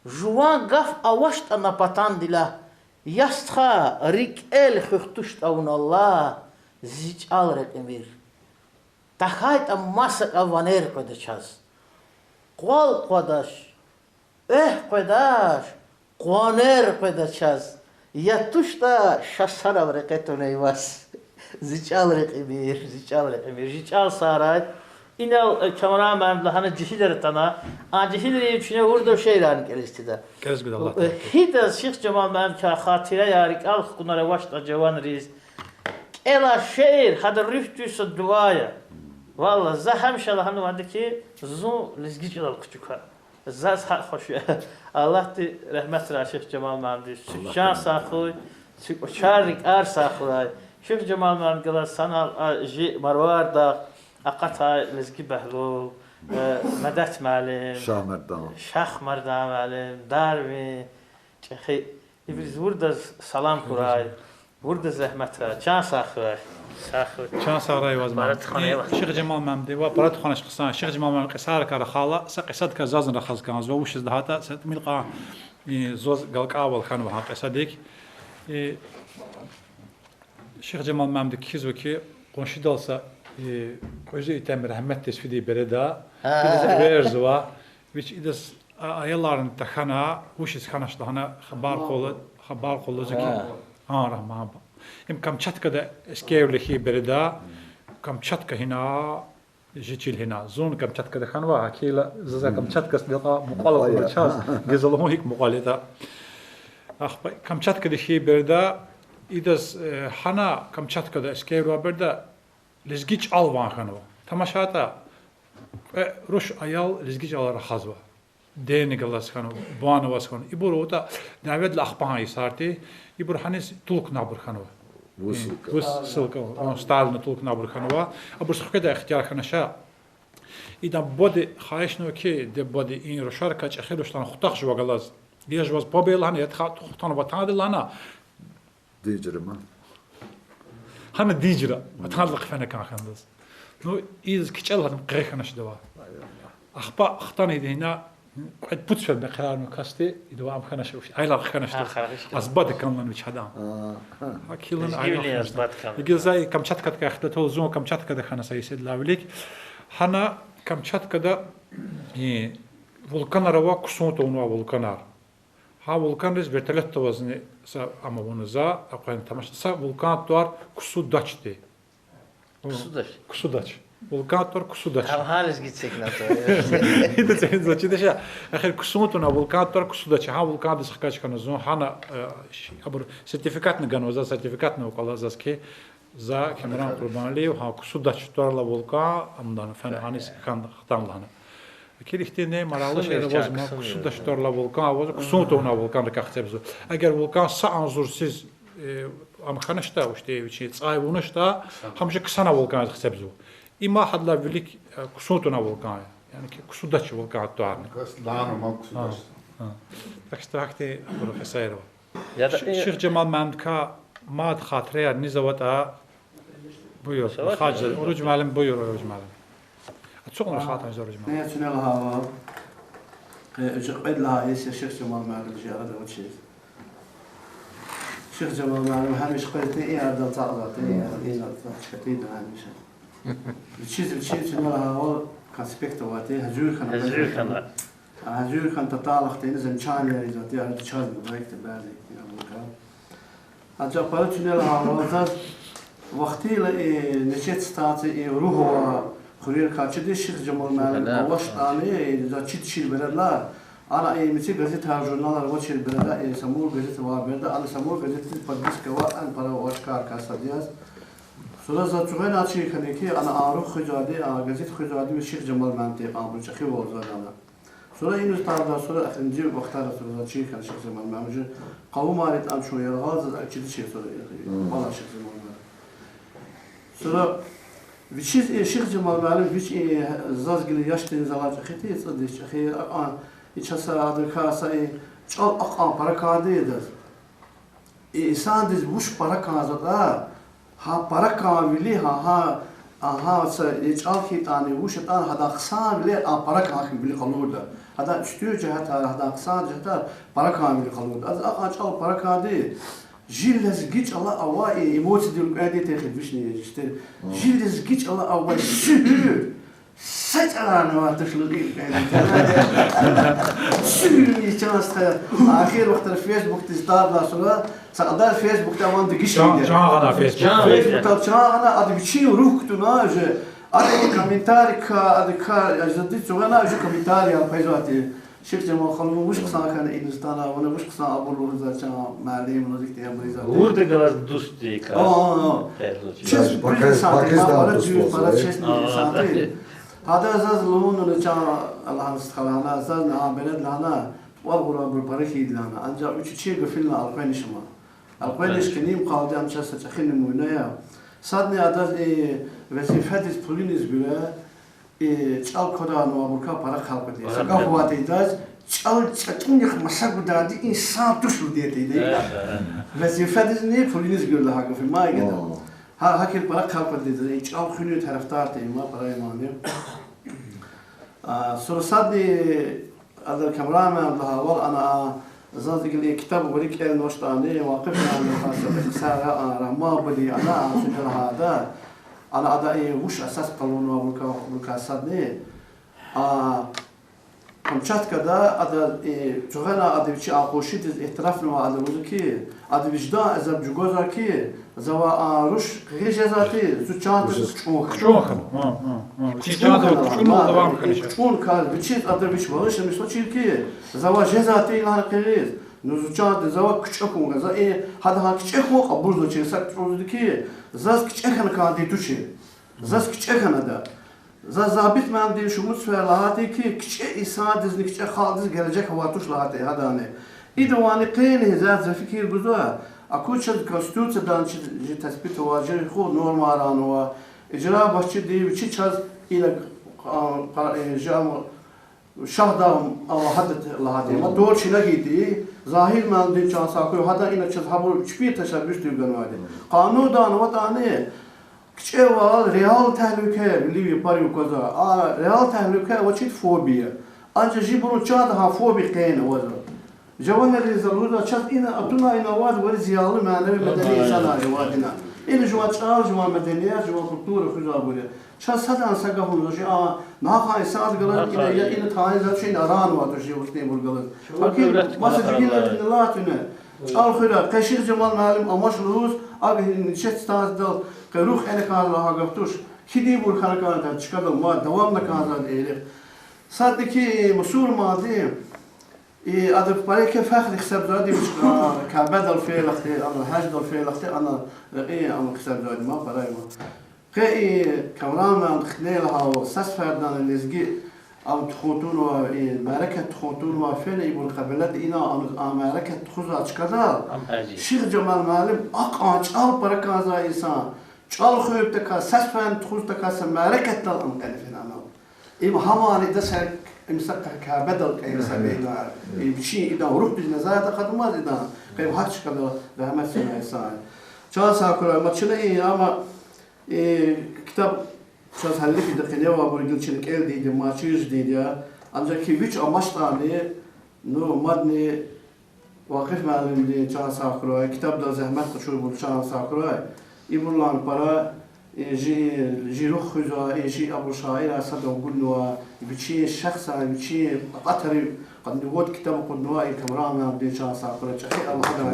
жуван гаф авачтӀа на патандилай, я стха, рикӀел хуьх туштӀа вуна лагь, зи чӀал рекьимир. ТахьайтӀа масакӀа ванер къведа чаз, къвал къвадач, экв къведач, къванер къведа чаз. Я туштӀа, ша санал рекье тунай ваз, зи чӀал рекьимир, зи чӀал рекьимир, зи чӀал сагърай. Инал, э, Камран муаллимди лагьана жегьилар атана, а жегьилри вичиз виридаз шиирар кӀелиз тийида. КӀелиз гуда, Аллагь, э, таки. Гьидаз Шихжамал муаллимдикай хатираяр рикӀел хкунар авачтӀа жаванриз, кӀела шиир, гьадан руьгьдин са дуваяр. Валлагь, за гьамиша лагьанвайди хьи, зун лезги чӀалал кучукай. Заз гьакӀ хуш я. Аллагьди регьметрай Шихжамал муаллимдиз. Чан сагъ хьуй, цуьквачар, рикӀер сагъ хьурай. Шихжамал муаллимди галаз санал а жи Марвардагъ акъатай Лезги Бегьлул, э, Медет муаллим, Шагьмардан. Шагьмардан муаллим, Дарвин, чӀехи, ибуруз виридаз салам хьурай. Виридаз регьметрай. Чан сагъ хьурай. Сагъ хьуй. Чан сагърай ваз, муаллим. Шихжамал муаллимди ва паратханач хъсан, Шихжамал муаллим кьисарикай рахайла, са кьисадикай зазни рахаз кӀанзава, вучиз лагьайтӀа са тӀимил кьван, и, заз галкӀайвал хьанва гьа кьисадик. И, Шихжамал муаллимди кхьизва хьи, къуншидал са, и, кьуьзуь итим рагьметдиз фидай береда, идаз эверзава, вич идаз, а, аяларни тахьана, вучиз хьанач лагьана хабар кьула-, хабар кьула лугьузва хьи, а, рагьман ба. Им Камчаткада эскервиле хьайи береда, Камчатка гьина, жи чил гьина. Зун Камчаткада хьанва, гьакӀ хьайила заз Камчаткадилай мукьвал акуна чаз, гила за лугьун гьикӀ мукьвал ятӀа. Ахпа Камчаткада хьайи береда, идаз, э, гьана Камчаткада эскервиле береда лезги чӀал ван хьанва. ТамашайтӀа, кьве руш аял лезги чӀалал рахазва. Дени галаз хьанва, бубани аваз хьанва. Ибур аватӀа дяведилай ахпа гьа йисар тир, ибур гьаниз тулкнавайбур хьанва. Высылка. Высылка, а, Сталина тулкнавайбур хьанва. Абуруз хкведай ихтияр хьанач. Идан бубади хьайишнава хьи, диде-бубади, и рушарикай чӀехи рушлан хутах жуваз галаз. Я жуваз паб ая лагьана, я тха-, тухтан ватандал лагьана, Дижра ма. Гьана Дижра, ватандал хъфена кӀан хьана адаз. Ну, из кичӀела гьадан къе хьанач дава. Ахпа хтана ида гьина, кьвед-пуд сефер мехъерарна касди, ида ам хьанач, айлар хьанач. Азбад кӀанлана вич гьадан. Гьа килан айлар хьанач. Гила за и Камчаткадикай хтатал, зун Камчаткада хьана са йисалди вилик. Гьана Камчаткада, и, вулканар ава, ксун тавунвай вулканар. Гьа вулканриз вертолётда авазни са ам авуна за, акъвен тамаш-, са вулкан тӀвар Ксу-Дачди. Ксу-Дач? Ксу-Дач. Вулкан тӀвар Ксу-Дач. Гьа, гьа лезги цекна тӀвар. Ида цекна за чидаша. Эхир ксун тавуна вулкан тӀвар Ксу-Дач. Гьа вулкандиз хкаж хьана зун гьана, э, абур сертификатни ганва за, сертификатни аквазва заз хьи, за Камран Къурбаналиев, гьа Ксу-Дач тӀвар алай вулкан, амдан фена гьаниз хтан лагьана. Килигди ни, марагълу шей авазма, Ксу-Дач тӀвар алай вулкан авазва, ксун тавуна вулканрикай хцебзава. Эгер вулкан са агъзур сиз, э, ам хьаначтӀа, вучтӀи вичин цӀай авуначтӀа, гьам жи ксана вулкандиз хцебзава. Има гьадалай вилик, э, ксун тавуна вулкан я. Яни хьи Ксу-Дач вулкан тӀварни. Так что гьахьтин абуру кьиса ава. Шихжамал муаллимдикай мад хатираяр низ аватӀа, буюр, Уруж муаллим, буюр, Уруж муаллим. Ацукьна хатӀан за, Уруж муаллим. Кьвед лагьай йис я Шихжамал муаллим зиярат авачиз. Шихжамал муаллим гьамиша къвезвай и арадал цӀакьзавай, и ар-, и затӀ чкатида гьамиша. Вичиз, вичиз чна лагьайвал конспект авайди, гьазур хьана. Гьазур хьана. Гьазур хьана, таталахтени замечанияр ийизвайди, арада чаз проектда бязи я вука. Анжах пара чуьнел гьавалзаз вахтила и нечет стаци и ругьва хуьрер качиди Шихжамал муаллим авачтӀани, и за чид чир бередла, ана и мици газетар, журналар авачир береда, и Самур газет авай береда, ана Самур газетдиз подписка авай, ан пара вач кар касад яз. Сура за цугъена чир хьана ки, ана а ругъ хуьзвайди, а газет хуьзвайди ви Шихжамал муаллимди кьван бур чӀехивалзавайди ана. Сура иниз тарда, сура эхиримжи вахтара сура за чир хьана Шихжамал муаллим, жи къавумар ятӀани чун яргъал заз а чиди чир сура, балан Шихжамал муаллим. Сура вичиз и Шихжамал муаллим, вич и заз гила яшдин залай чӀехи тир, цӀуд йис чӀехи, акьван и чаз са адакай са и чӀал акьван пара кӀанди адаз. И инсандиз вуч пара кӀанзаватӀа, гьа пара кӀанвили, гьа, гьа, гьа са и чӀал хьайитӀани, вуч ятӀани, гьадан хъсанвилер а пара кӀан хьайивили къалурда. Гьадан уьстуьн жигьетар, гьадан хъсан жигьетар пара кӀанвили къалурда. Адаз акьван чӀал пара кӀанди, жи лезги чӀала авай и эмоциядин кӀвенди текъид вишни ежишди. Жи лезги чӀала авай суьгьуьр са чӀалани авай туш лугьуз кӀанди. Суьгьуьрни чан стхаяр. Ахир вахтара Фейсбукдиз тадла сура, са кьадар Фейсбукда аван дегиш види. Чан гъана Фейсбук. Фейсбукда чан гъана, ада вичин рух кутуна уже. Ада и комментарий ка, ада ка, ада цугъана уже комментарий къвезвайди. Шихжамал халу, вуч хъсан хьана иниз тана, вуна вуч хъсан абур лугьузвай чан муаллим, лугьузвайди я абур ийизвайди. Вурда галаз дуст ди ка. О, о, о. Чаз Паки-, пара Пакистан дуст, пара дуст, пара честный инсан тир. Гьада заз лугьун ана чан, Аллагьан стха лагьана, заз на а беред лагьана, тӀвар гъур абур пара хьайид лагьана. Анжах вичи чи гафунилай элкъвенмиш ама. Элкъвенмиш хьи, им къалди ам чаз са чӀехи нумуна я. Садни адаз и везифедиз пулуниз гуьре, и чӀал квадарнавайбурукай пара хъел къведи. Са гаф авайди адаз, чӀал чӀатӀунихъ маса гудайди инсан туш лугьуди ятӀа. Везифедизни пулуниз гуьре лагьай гаф я, мад гада. Гьа, гьакӀ пара хъел къведи адаз, и чӀал хуьнин тарафдар тир им, пара имани. А, сура садни, ада Камран муаллимди лагьайвал, ана, а, заз гила и ктаб вири кӀелнавачтӀани, Вакъиф муаллимди хьайи са ихтисар, а, Рагьман буди, ана, а, сура лагьайди, ана, ада и вуч асас къалурнавайбурукай, бурукай садни, а, Камчаткада ада, э, цугъена ада вичи а къуншидиз итирафнава, ада лугьузва ки, ада виждан азаб чӀугвазва ки, завай а руш къигъиз жезвайди, зун чан тир кучӀун хьана. КучӀун хьана. КучӀун кар, вичиз ада вич багъишламишзавачир ки, завай жезвайди лагьана къигъиз. Ну, зун чан тир, завай кучӀун хьана, за и гьада гьа кичӀе хьун кьабулзавачир, са кӀуьд лугьуз ки, заз кичӀе хьана кӀанди тушир. Заз кичӀе хьана ада. Заз Забит муаллимди шумуд сефер лагьайтӀа ки, кичӀе инсандизни кичӀе халкьдиз гележек авай туш лагьайтӀа гьадани. Идавайни къени заз за фикир гузва, аку чаз Конституцияда чи, чи тесбит авай, чи ху нормайран ава, ижрабахчиди вичи чаз ина, а, къа-, э, жи ам, Шагьдагъ ава гьадат лагьайтӀа, ма тӀвар чна гайитӀа, Загьир муаллимдин чан сагъ хьуй, гьада ина чаз гьабур чпин ташаббусдив ганвайди. Къанунда аватӀани, кичӀевал реал тегьлуьке, вилив япарив аквазва. А реал тегьлуьке авачир фобия. Анжах жибурун чанда гьа фобия къени авазва. Жаванриз лугьузва, чаз ина атуна, ина авайди вири зиялу, мяневи, медени инсанар авайди ина. Ина жуван чӀал, жуван меденият, жуван культура хуьзвайбур я. Чаз садан са гаф лугьуз, а, нагьахъай инсанди галаз ина, я ина тайин заз чун аранватуш жи вустинбур галаз. Гьакин маса жугьилар ина латуна. ЧӀал хуьрай, къе Шихжамал муаллим амач лугьуз, аги ничет станциядал, къе рух кьена кӀанзава лагьай гаф туш. Кидибур хьана кӀанда чкадал, ма давамна кӀанзава эрих. Садни ки мусурманди, и ада пара еке фехри гьисабзавайди вич, а, Кябедал фейилахъди, ана гьаждал фейилахъди, ана рекьин ама гьисабзавайди ма пара ма. Къе и Камран муаллимди хънела гьава, са сефердани лезги ам тухун тунва, и мярекат тухун тунва, фена ибур къабилат ина, ам, а мярекат тухузвай чкадал, Шихжамал муаллим акьван чӀал пара кӀанзавай инсан, чӀал хуьн патал, са сеферни тухуз патал са мярекатдал ам кьена фена ана. Им гьамани ида са, им са Кя-, Кябедал кьейи са бейна. Им вичин идан рухдиз назар атахъ атамаз идан. Къе гьа чкадал рагьмет сунай са. Чан сагъ хьурай, ма чна и, ама, и ктаб чаз гьаллифида къене авайбур гила чна кӀелдайди, ма чирждайди я. Анжах ки вич амачтӀани, ну, мадни Вакъиф муаллимди, чан сагъ хьурай, китабда зегьмет къачурбур, чан сагъ хьурай. Ибурлан пара, э, жи, жи рух хуьзва, э, жи абур шаирар сада гунва, вичин шахсан, вичин акъатарив къанни вад китаб акъуднава, и Камран муаллимди, чан сагъ хьурай, чӀехи Аллагьдин.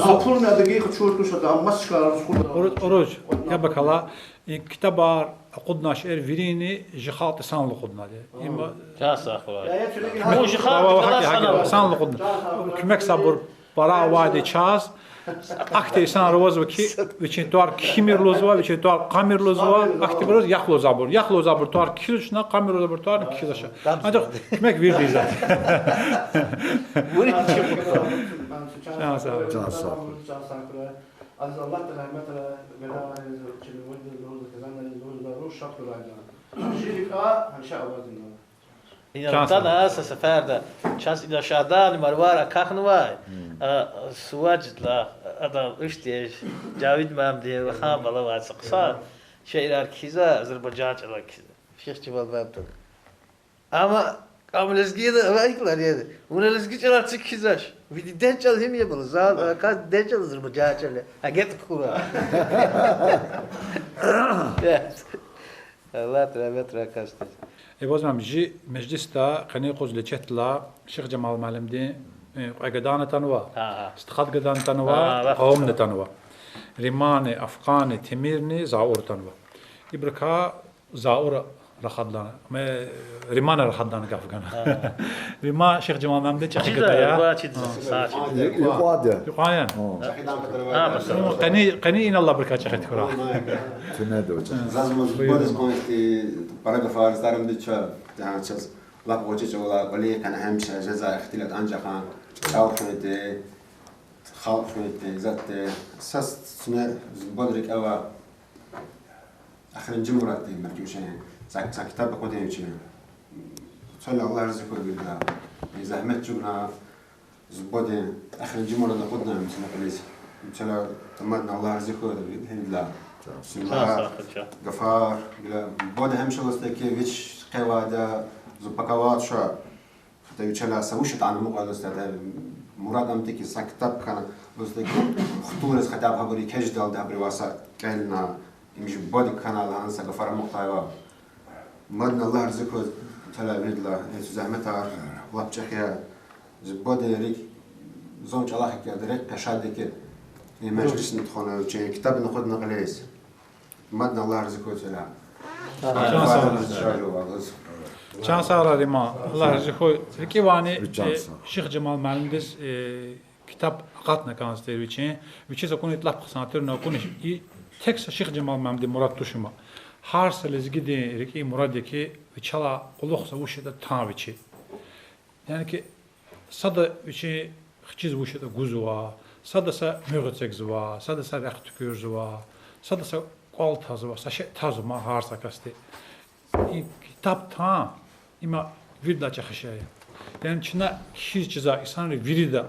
Апурна адаги къачур туш ада, амма чкар русхуда. Уруж, уруж, я бакала, и китабар акъудна шейэр вирини жи халкьди санал акъуднава. Има чан сагъ хьурай. Вун жи халкьди галаз санал акъудна. Куьмек сабур пара авайди чаз. Ахьтин инсанар авазва ки, вичин тӀвар кхьимир лугьузва, вичин тӀвар кьамир лугьузва, ахьтинбуруз яхлу забур. Яхлу забур тӀвар кхьизвачна, кьамир лугьузва забур тӀвар кхьизвач. Анжах куьмек виридаз. Чан сагъ. Чан сагъ. Азиз Аллагьди рагьметра велавайриз, чи виридаз лугьуз, хизанриз лугьуз, руш шад хьурай. Жи рикӀе гьамиша авазва. Ина чан атана сагъ. Са сеферда чаз ина Шагьдагъни Марвар акахьнавай, а, Суважидилай, адан уьш тир, Жавид муаллимди, вахан бала авай са хъсан, шиирар кхьизва, азербайжан чӀалай кхьизва. Шихжамал муаллимди. Амма, амма лезги я, ва икӀ лагьана, вуна лезги чӀалай ци кхьизвач. Ви дидед чӀал гьим я бала, за, а, кас дидед чӀал азербайжан чӀал я. Агет кура. Аллагьди рагьметрай касдиз. Эваз муаллим, жи межлисда къенин юкъуз лечетла Шихжамал муаллимдин, э, кьве гадани атанва, стхад гадани атанва, къавумни атанва. Римани, Афкъани, Темирни, Заур атанва. Ибурукай Заур рахадлана. Ме, Римана рахадлана гаф гана. Рима Шихжамал муаллимдин чӀехи гада я. Юкьван я. Къени, къени инал абурукай чӀехи тухурай. Заз ман бориз кӀванцти пара гафар зарандича, чаз лап гъвечӀи чӀавалай кӀвалин къене гьамиша жеза ихтилат анжах чӀал хуьнди, халкь хуьнди, затӀ, са цуьне бод рикӀе ава. Эхиримжи мурад тир, белки, вичин са, са китаб акъудун вичин. Цойлай Аллагь рази хьуй виридалай. И зегьмет чӀугуна, зи бодин эхиримжи мурад акъудна вичин кьилиз. Цойлай тамадни Аллагь рази хьуй виридалай. Сагъ хьуй, чан. Гафар, гила, боди гьамиша лугьуз тир ки, вич къе авайди я, зун пака авай туш. Хатта вичелай са вуч ятӀани амукьда лугьуз тир, мурад ам тир ки, са китаб кхьена лугьуз тир ки, хтулриз хатӀа гьабур кхьеждалди гьабурувай са кӀелна, им жи боди кхьена лагьана са гафар амукьдайвал. Мадни Аллагь рази хьуй вичелай виридалай, и зегьметар лап чӀехи я. Зи боди рикӀ, зун чӀалахъ хьайиди рикӀ къе шад я ки, и межлисни тухвана, вичин китабни акъудна кьилиз. Мадни Аллагь рази хьуй вичелай. Чан сагърай, Рима. Аллагь рази хьуй. РикӀивайни, э, Шихжамал муаллимдиз, э, китаб акъатна кӀанзавайди тир вичин. Вичиз акуна лап хъсан тир, акуна и тек са Шихжамал муаллимдин мурад туш ама. Гьар са лезгидин рикӀин мурад я ки, вичелай кьулухъ са вуч ятӀа тан вичи. Яни ки, сада вичин хчиз вуч ятӀа гузва, сада са муьгъ эцигзава, сада са рехъ туькӀуьрзава, сада са кӀвал тазва, са шей тазва гьар са касди. И китаб тан, има виридалай чӀехи шей я. Яни чна кхьиз чизвай инсанри вирида,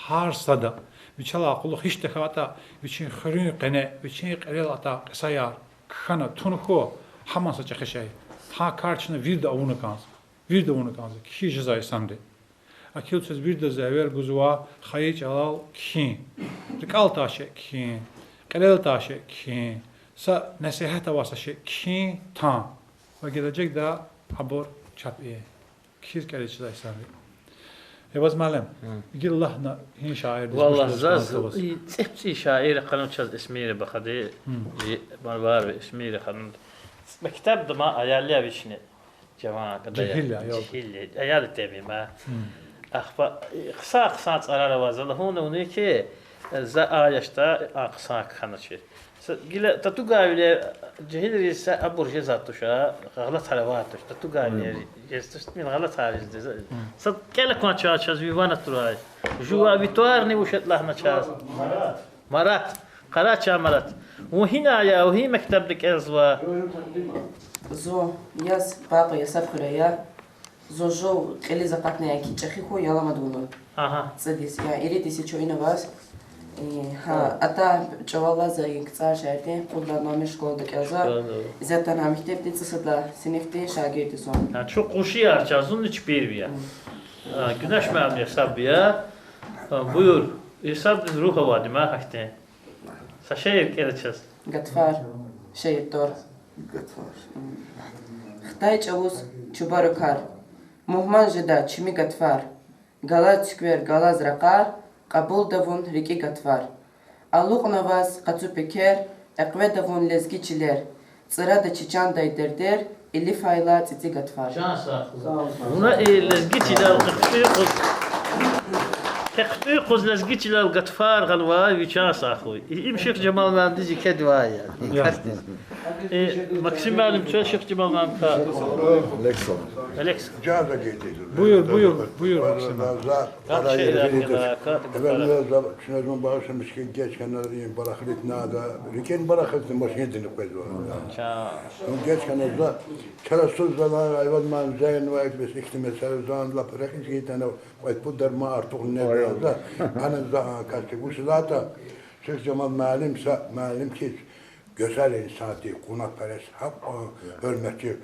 гьар сада, вичелай кьулухъ гьич тахьайтӀа вичин хуьруьн къене, вичин кьилел атай кьисаяр кхьена тун хьуй, гьаман са чӀехи шей я. Гьа кар чна вирида авуна кӀанзава. Вирида авуна кӀанзава, кхьиз жезвай инсанри. Акил цез виридаз эвер гузва хайи чӀалал кхьин, рикӀел атай шей кхьин, кьилел атай шей кхьин, са насигьат авай са шей кхьин тан. Ва гележегда абур чапӀи я. Кхьиз кӀелиз чизвай инсанри. Эваз муаллим, гила лагьана гьи шаирдиз вуч лугьуз кӀанзава? Валлагь, заз и цӀипцӀи шаир хьанва чаз Эсмира бахади, жи Марварви Эсмира ханум. Мектебда ма аялар вични. Жагьил аял. Жагьил аял теми ма. Ахпа хъсан-хъсан цӀарар ава, за лугьун авуна ки, за а яшда а хъсан кхьаначир. Са гила татугайвилер, жагьилриз са абур жезвай туш, гъалатар авай туш, татугайвилер жез туш, мин гъалатар жез. Са кӀела кван чаз, чаз ви ван атурай. Жува ви тӀварни вуч ятӀа лагьана чаз. Марат. Къарагъ чан, Марат. Вун гьинай я, вун гьи мектебда кӀелзава? Зун, яз Къакъу Ясапхуьряй я. Зун жув кьилиз акъатнай ки, чӀехи хьун, я аламат авуна. ЦӀуд йис я, ирид йис я чун ина аваз. Гьа, атай чӀавалай за и КцӀар шегьердин кьуд лагьай номер школада кӀелзава. Исятда гьа мектебдин цӀусад лагьай синифдин шагирд я зун. Чун къуншияр я, зунни чпирви я. А, Гуьнеш муаллим, гьисаб я. А, буюр, гьисабдиз руьгь авайди ма гьахьтин. Са шиир кӀела чаз. Гатфар. Шиир тӀвар. Гатфар. Хтай чӀавуз чубарукар, мугьман жеда чими гатфар. Галаз цуьквер, галаз ракъар, кьабулда вун рикӀи гатфар. Алукьна ваз къацу пекер, экъведа вун лезги чилер. ЦӀрада чи чандай дердер, илифайла цӀицӀи гатфар. Чан сагъ хьуй. Вуна и лезги чилел къекъуьн къуз, къекъуьн къуз лезги чилел гатфар гъанвай ви чан сагъ хьуй. И, им Шихжамал муаллимдиз икедивай я. Э, Максим муаллим, чаз Шихжамал муаллимдикай. Алекс. Алекс. Буюр, буюр, буюр, Максим муаллим. Гьакӏ шиирар кӏела, катиба. Эвелни за, чна зун багъишламиш хьи, геж хьана, и барахлитнада, рикӏин барахлитна машиндин къвезва. Чан. Зун геж хьана за, чара суз за ла, Айваз муаллим зенвай, бес ихьтин месэла зун лап рехиз хьайитӏани, кьвед-пуд дар ман артух неда за, ана за, а, касди вучиз лагьайтӏа, Шихжамал муаллим са муаллим хьиз, гуьзел инсан тир, къунагъперес, гьакьван гьуьрметлу.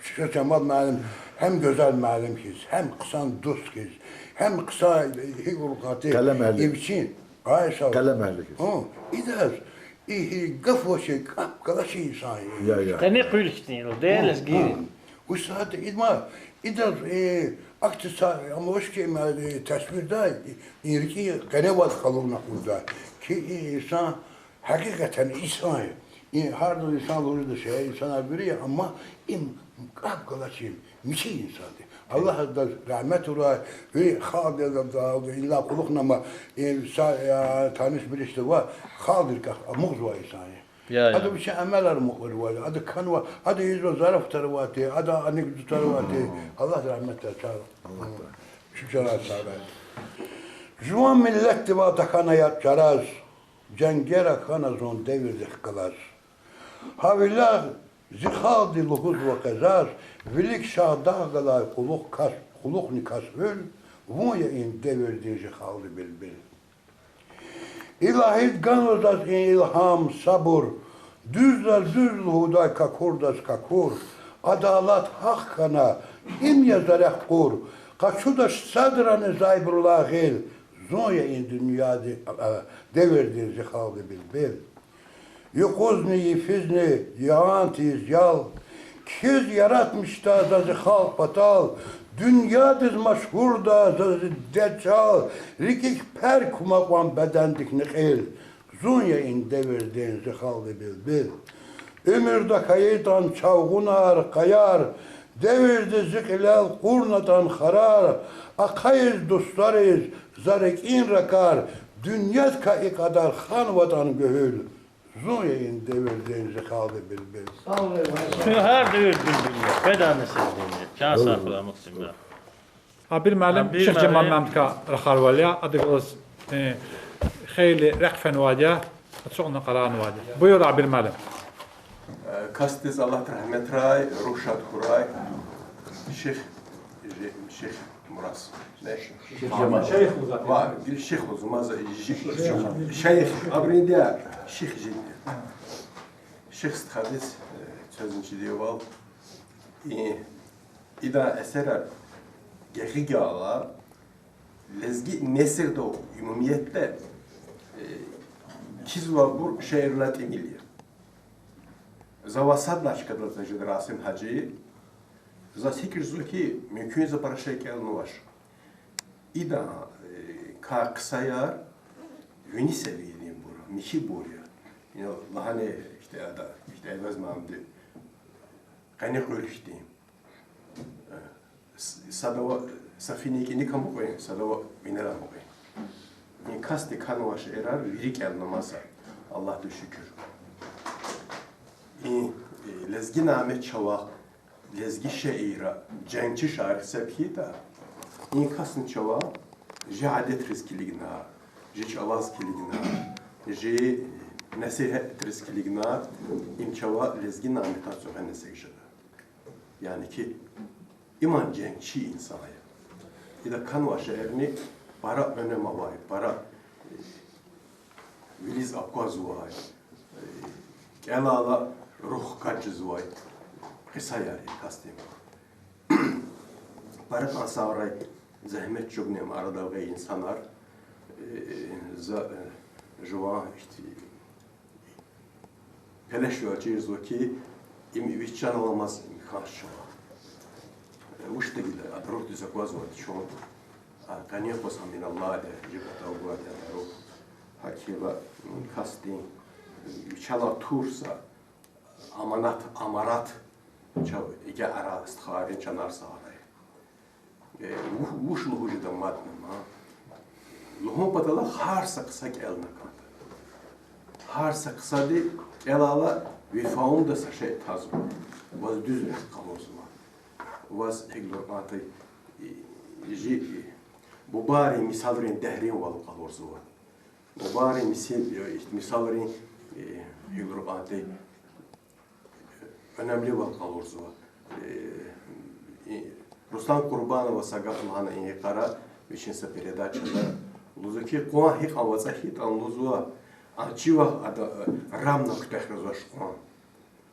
Шихжамал муаллим гьам гуьзел муаллим хьиз, гьам хъсан дуст хьиз, гьам хъсан гьикӏ лугьуда, и вичин, ай, са Къелем эгьли хьиз. Гьа, идаз и, и гаф вачи, кӏап галачи инсан я. Къени къуьл хьтинди я лезгийрин. Вуч лагьайтӏа, има, идаз, э, акӏ са, амма вуч хьи, има, э, тасвирдай, и, и рикӏин къеневаз къалурна кьурдай. Ки и инсан гьакъикъатдани инсан я. И гьардаз инсан лугьуда шей, инсанар вири я, амма им кӏап галачи мичӏи инсан тир. Аллагь адаз рагьмет авурай, ви халкьдиз, адаз, адаз инлай кьулухъни ама, и са, я, таниш-билишда ва халкьдин рикӏ амукьзавай инсан я. Ада вичин амалар мукьурвал, ада кхьенва, ада ийизва зарафатар авай тир, ада анекдотар авай тир. Аллагьди рагьметдал чар. Шуькур, сагърай. Жуван миллетдивай тахьана яб чараз, женгера хьана зун девирдихъ галаз. Гьавиляй зи халкьди лугьузва къе заз, вилик Шагьдагъ галай кьулухъ кас, кьулухъни кас гьуьл, вун я и девирдин зи халкьди билбил. Илагьиди ганва заз и илгьам, сабур, дуьздал дуьз лугьудай, какурдаз какур, адалат, гьахъ хьана, им я за рехъ кьур, къачудач садрани зайбурулай гъил, зун я и дуьньядин, а, девирдин зи халкьди билбил. Юкъузни, йифизни ян тийиз ял, кхьиз яратмишда за зи халкь патал, дуьньядиз машгьурда за зи дерт чӏал, рикӏик пер кума кьван, бедендикни кьил, зун я и девирдин зи халкьди билбил. Уьмуьрда хьайитӏан чавгъунар, къаяр, девирди зи кьилел кьурнатӏан харар, ахъайиз дустариз за рикӏин ракӏар, дуьньядикай и кьадар ханватӏан гуьгьуьл, зун я и девирдин зи халкьди билбил. Куьн гьар девирдин билбил я, къведай несилдин я. Чан сагъ хьуй, Максим. Абил муаллим, Шихжамал муаллимдикай рахарвал я, адахъ галаз, э, хейлин рехъ фенвайди я, ацукьна къарагънавайди я. Буюр, Абил муаллим. Э, касдиз Аллагьди рагьметрай, руьгь шад хьурай. Ших, Ших Мураз. Не? Ших Жамал. Ва, Ших лугьузва, маза, Ших. Шейх, абурун дя, Ших жи. Ших стхадиз, э, чвезни чидивал. И, идан эсерар гекъигайла, лезги несилда умумиятда, э, чизвайбур шиирдилай тӏимил я. За ва сад лагьай чкадал жеда Расим гьажи, заз гьикӏ жезва хьи, мумкин я за пара шей кӏелнавач. Идан, э, кар хъсаяр, вини севиядинбур, михьибур я. Я лагьана ихьтин ада, ихьтин Эвез муаллимди къени къуьл хьтин. Э, с-, садава, са финин кӏаник амукьин, садава винел амукьин. И касди кхьенвай шиирар вири кӏелнава маса, Аллагьдиз шукур. И, э, Лезги Нямет чавай лезги шиирра женгчи шаир гьисаб хьайитӏа, и касни чавай жи адетриз килигна, жи чӏалаз килигна, жи, э, насигьатриз килигна, им чавай Лезги Няметар цӏугъ эцигиз жеда. Яни хьи, иман женгчи инсан я. Ида кхьенвай шиирни пара оьнем авай, пара, э, вилиз аквазвай, э, кӏелайла руьгь качизвай кьисаяр я касдин. Пара кьван сагърай. Зегьмет чӀугуна ам арадал гъай инсанар, э, за, э, жуван ихьти-, пелешвал чирзава хьи, им вичин чан аламаз им хьанч чӀала. Э, вучда гила, а даругъдиз аквазвайди чун, а къенин къуз гьам ина Аллагьди, жи патав гвайди а даругъ. ГьакӀ хьайила, м, касдин, м, чалай тур са аманат, амарат, чав ига ара стхайрин чанар сагърай. Э, ву-, вуч лугьуз жеда мадни ма? Лугьун патал гьар са хъсан кӀелна кӀанда. Гьар са хъсанди кӀелайла ви фавунда са шей тазва. Ваз дуьз рехъ къалурзава. Ваз гьикӀ лугьун кӀанда, э, жи, э, бубайрин мисалрин деринвал къалурзава. Бубайрин мисал-, э, мисалрин, э, гьикӀ лугьун кӀанда, э, Уьнемливал къалурзава. Э, и, Руслан Курбанова са гаф лагьана и йикъара, вичин са передачада. Лугьузва хьи, къван гьикьван вацӀа хьайитӀани лугьузва, а чи вах ада, э, рамна куьтягь жезвач къван.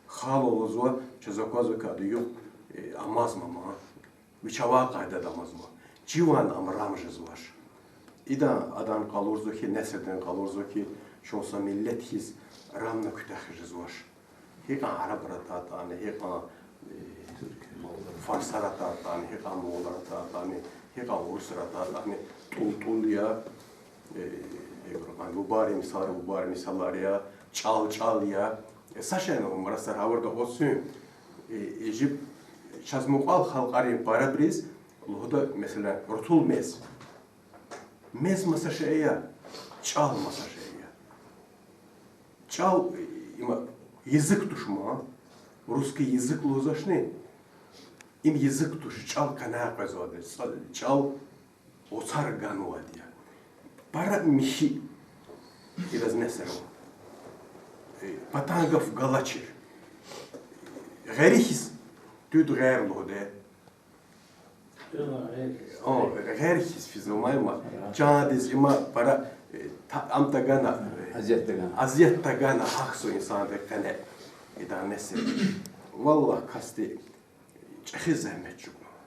Хал лугьузва, чаз аквазва хьи, ада юкь, э, амазма ма. Вич авай къайдада амазма. Чи ван ам рам жезвач. Идан адан къалурзава хьи, несилдин къалурзава хьи, чун са миллет хьиз рамна куьтягь жезвач. Гьикьван арабар атайтӀани, гьикьван, э, фарсар атайтӀани, гьикьван мугъулар атайтӀани, гьикьван урусар атайтӀани, тӀул-тӀул я, э, э, бубайрин мисалар, бубайрин мисалар я, чӀал-чӀал я. Э, са шейни, Мурад стха, гъавурда гъуцин, э, э, жи чаз мукьвал халкьарин парабуруз лугьуда, месела, рутул мез. Мез маса шей я, чӀал маса шей я. ЧӀал, э, има, язык туш ма, русский язык лугьузвачни, им язык туш, чӀал къене къвезвайди, чӀал вацар ганвайди я. Пара михьи, идаз несер ава. Э, патан гаф галачир. Гъери хьиз, туьд гъер лугьуди. О, гъер хьиз физва ман има. Чандиз има пара, э, та-, ам тагана, азият тагана, азият тагана гьахьзава инсанди къене. Идан несер. Валлагь, касди чӀехи зегьмет чӀугунва.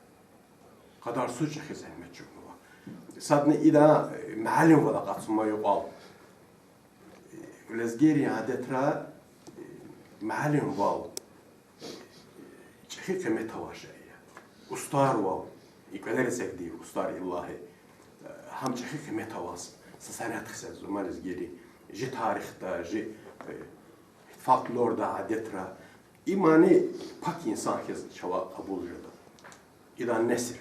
Къадарсуз чӀехи зегьмет чӀугунва. Садни идан, э, муаллимвал акъатзава юкьвал. Лезгийрин адетра, э, муаллимвал чӀехи къимет авай шей я. Устарвал, и кӀвалер эцигдай устар, иллази, э, гьам чӀехи къимет аваз, са санат хесабзава лезгийри. Жи тарихда, жи, э, фольклорда, адетра. Имни пак инсан хьиз чавай кьабул жеда. Идан несер.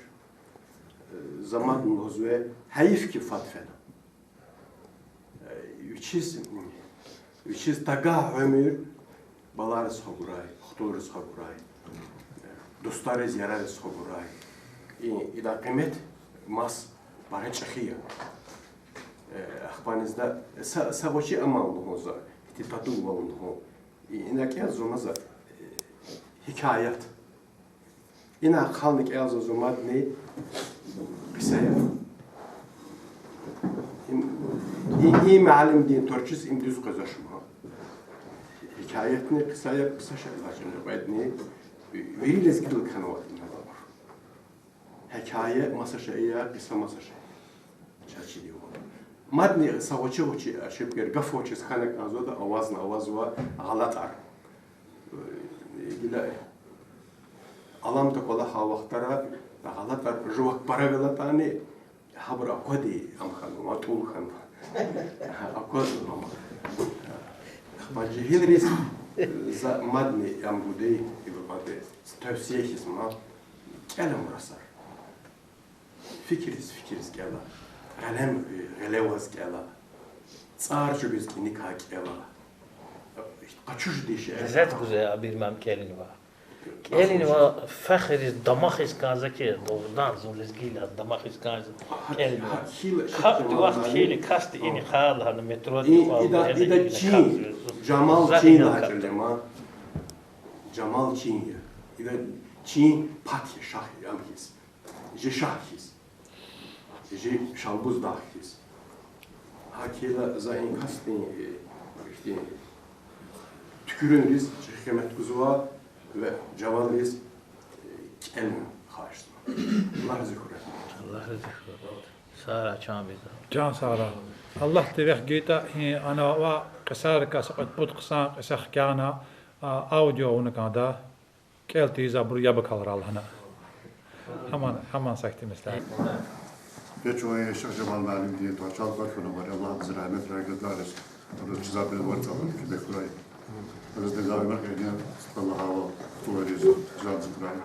Э, за мадни лугьузва, гьайиф хьи фад фена. Э, вичиз, вичиз тагай уьмуьр балайриз гьа гурай, хтулриз гьа гурай, э, дустариз, ярариз гьа гурай. И, идан къимет маса пара чӀехи я. Э, ахпа низда, са, са гъвечӀи амал лугьун за, ихьтин татугвал лугьун. И, ина кӀелзава за, э, гьикаят. Ина хъални кӀелзава за мадни кьисаяр. Им, и, и муаллимдин тӀварцӀиз им дуьз къвезвач ма. Гьикаятни кьисаяр, кьиса шей лагьана кьведни, вири лезгидал кхьенвайди я ина. Гьикая маса шей я, кьиса маса шей. Чаз чидай вал. Мадни са гъвечӀи-гъвечӀи ошибкаяр, гаф вучиз хьана кӀанзаватӀа, авазни авазва гъалатӀар. Гила алам таквалахай вахтара гъалатӀар жувак пара галатани, гьабур аквадай ам хьанва, матӀул хьанва. Аквазва ам. Ахпа жегьилриз за мадни ам гудай, ибурукай тавсия хьиз ма, кӀела мурасар. Фикириз, фикириз кӀела. Гъелем, гъеле аваз кӀела. ЦӀар чӀугуз кӀаникай кӀела. Къачуз диши. Лезет гузвай, абур ман кӀелнава. КӀелнава, фехириз, дамахиз кӀанзава хьи, дугъридан зун лезгияр я, дамахиз кӀанзава, кӀелнава. Катди вахт хьайила касди ина хъайила гьана метродин, и, ида, ида чин, Жамал чин лагьай чӀал я ма. Жамал чин я. Ида чин пак я, шагь я ам хьиз. Жи шагь хьиз. Жи Шалбуз дагъ хьиз. ГьакӀ хьайила за и касдин, э, ихьтин туькӀуьрунриз чӀехи къимет гузва ва жаванриз, э, кӀелун хагьишзава. Аллагь рази хьурай. Аллагь рази хьурай. Сагърай, чан биза. Чан сагърай. Аллагьди рехъ гайитӀа, гьи ана ва кьисарикай са кьвед-пуд хъсан кьиса хкяна, а, аудио авуна кӀанда. КӀел тийиз абуру яб акалрай лагьана. Гьаман, гьаман сахьтин меслят. Печвай Шихжамал муаллимдин тӀварцӀел квахьна авай, Аллагьди рагьметрай гадариз, абуруз чиза бел варцӀалди куьмек хьурай. Абуруз деза уьмуьр хьуй, Аллагьди авай тулариз жан зикрай.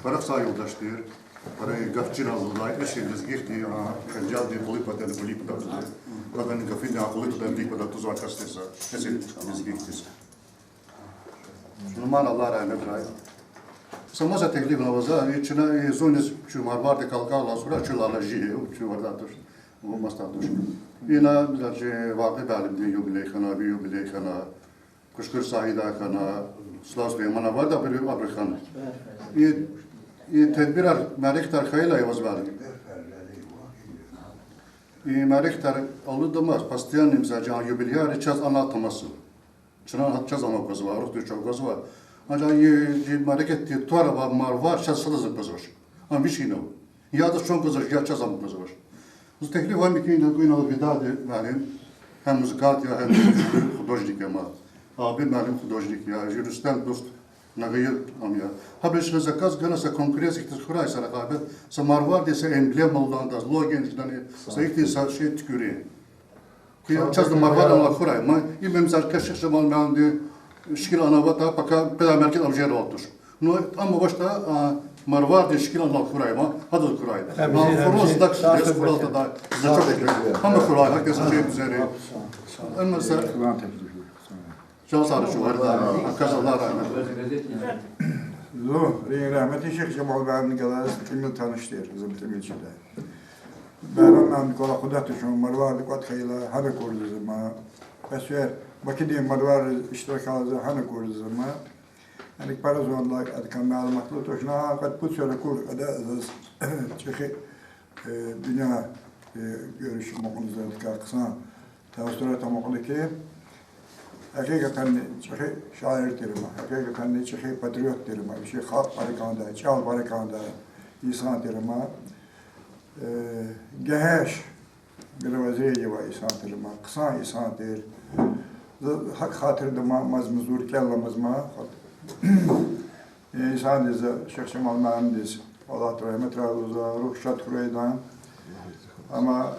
Пара хъсан юлдаш тир, пара гаф чирал лугьудай, эсил лезгийрин, а, хенжалдин кьулухъ патал, кьулухъ патал тузва. Патани гафин, а, кьулухъ патал, кьулухъ патал тузва касдиз, эсил лезгийриз. Сулейман, Аллагьди рагьметрай. Са маса теклиф авазва, и чна, и зуниз чун Марварди калкалла сура чун лалажи, чун варда туш, ву маса туш. Ина, значит, Вакъиф муаллимдин юбилей хьана, ви юбилей хьана, Кушкур Саида хьана, Слав Сулеймана варда бир абур хьана. И, и тедбирар мярекатар хьайила авазва. И мярекатар алудамаз, постоянный, мисал, чан юбилярри чаз анал тамасун. Чна гьа чаз ам аквазва, рух дуьз чӀугвазва. Анжах и, и мярекатдин тӀвар ва Марвар чаз садаз аквазвач. Ам вичин ава. Я адаз чун аквазвач, я чаз ам аквазвач. Зун теклиф ам икӀ, ина, ина Видади муаллим, гьам музыкант я, гьам художник я ма. Аби муаллим художник я, жи Рустам дуст, нагъват ам я. Гьабуруз чна заказ гана, са конкуренция хьиз хьурай са рекъабет, са Марвардин са эмблема лугьудаз, логояр жедани, са ихьтин са шей туькӀуьрин. Куьне чаз Марвар анал хьурай. Ма, и мемзар каших жамал мянди шикил анаватӀа, пока педа мярекат авжер вал туш. Ну, амма вачтӀа, а, Марвардин шикил анал хьурай, ма, гьадаз хьурай. Ма, хурун здак, здак хьурай, да, значок. Амма хьурай, гьакӀ са шей бизери. Амма са, чан сагърай, чуварда, аказ Аллагьди рагьмет. Зун, ри-, рагьметлу Шихжамал муаллимни галаз тӀимил таниш тир, зун тӀимил чидай. Байрам муаллимди кӀвалахуда туш, Марварди кӀватӀ хьайила гьана акурзава ма. Бес вер Бакудин Марварди иштиракзава, гьана акурзава ма. Яни пара зун лайк адакай малуматлу туш, на кьвед-пуд сефер акур ада заз чӀехи, э, дуьнья, э, гуьруьш амукьна, за адакай хъсан таассурат амукьна хьи, гьакъикъатдани чӀехи шаир тир ма, гьакъикъатдани чӀехи патриот тир ма, вичи халкь пара кӀандай, чӀал пара кӀандай инсан тир ма. Э, гегьенш мировоззрение авай инсан тир ма, хъсан инсан тир. За гьакӀ хатирдамаз мазмузур кӀелламаз ма. Э, инсандиз, Шихжамал муаллимдиз Аллагьди рагьметрай лугьузва, руьгь шад хьурай адан. Амма,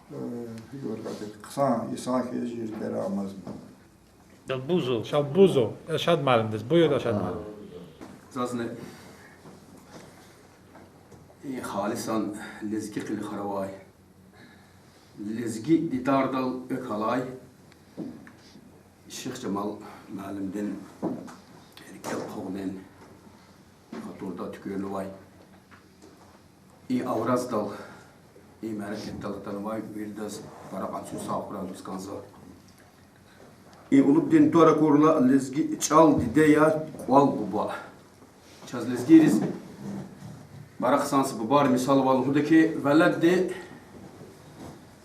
э, гьикӀ хъсан инсан хьиз жи рикӀера амазма. Шалбузов. Шалбузов Эльшад муаллимдиз. Буюр, Эльшад муаллим. Зазни и халисан лезги къилихар авай, лезги дидардал экв алай Шихжамал муаллимдин рикӀел хъувунин хатурда туькӀуьрнавай и авраздал, и мярекатдал атанвай виридаз пара кьван цуьк сагъ хьурай лугьуз кӀанзава. И улубдин тӀвар акурла, лезги чӀал диде я, кӀвал буба. Чаз лезгийриз пара хъсан са бубайрин мисал ава лугьуда хьи, веледди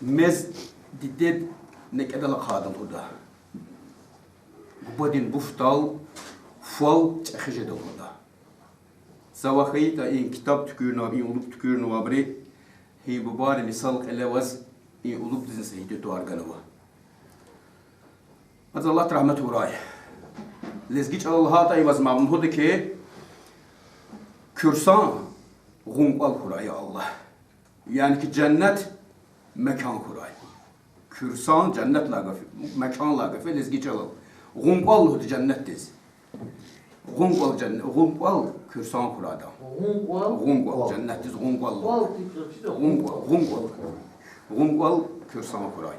мез дидед некӀедал ахъайда лугьуда. Бубадин буфдал фал чӀехи жеда лугьуда. Завай хьайитӀа, и китаб туькӀуьрнавайбуру, и улуб туькӀуьрнавайбуру, гьи бубайрин мисал кьиле аваз, и улубдизни са гьитӀи тӀвар ганва. Адаз Аллагьди рагьмет авурай. Лезги чӀалал лагьайтӀа, им ваз малум лугьуда хьи, куьрсан гъун кӀвал хьурай, я Аллагь. Яни хьи женнет мекан хьурай. Куьрсан женнет лагьай гаф, мекан лагьай гаф я лезги чӀалал. Гъун кӀвал лугьуда женнетдиз. Гъун кӀвал женне-, гъун кӀвал куьрсан хьурай адан. Гъун кӀвал? Гъун кӀвал, женнетдиз гъун кӀвал лугьуда. Гъун кӀвал, гъун кӀвал. Гъун кӀвал куьрсан хьурай.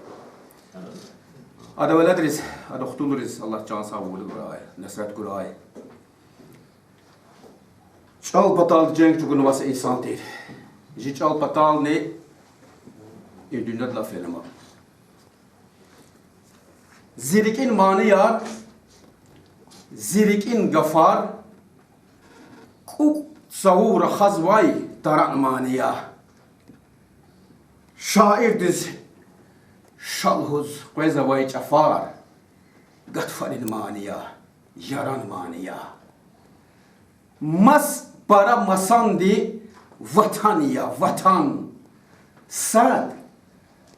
Ада веледриз, ада хтулриз Аллагьди чан сагъвал гурай, несрет гурай. ЧӀал патал женг чӀугунвай са инсан тир. Жи чӀал патални и дуьньядилай фена ама. Зи рикӀин манияр, зи рикӀин гафар, кӀукӀ цавув рахазвай таран манияр. Шаирдиз ша лугьуз къвезвай чӀафар, гатфарин манияр, яран манияр. Мас пара масанди Ватан я, Ватан. Сад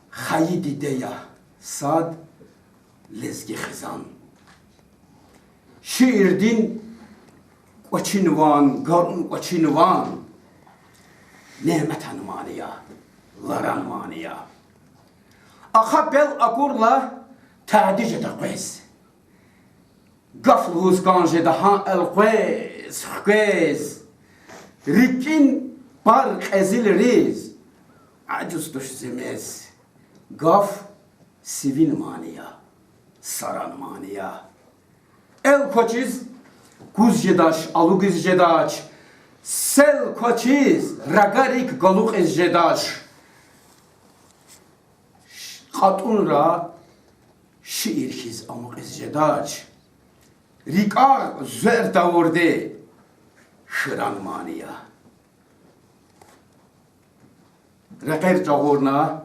хайи диде я, сад лезги хизан. Шиирдин кӀвачин ван, гарун кӀвачин ван, няметан мани я, ларан мани я. Ахпа пел акурла, тади жеда къвез. Гаф лугьуз кӀан жеда гьа элкъвез, хквез. РикӀин пар кьезилриз ажуз туш зи мез. Гаф сивин мани я, саран мани я. Эл квачиз куз жедач, алугиз жедач, сел квачиз рагарик галукьиз жедач. КьатӀунра шиир хьиз амукьиз жедач, рикӀагъ звер тавурди хьран мани я. Рекьер жагъурна,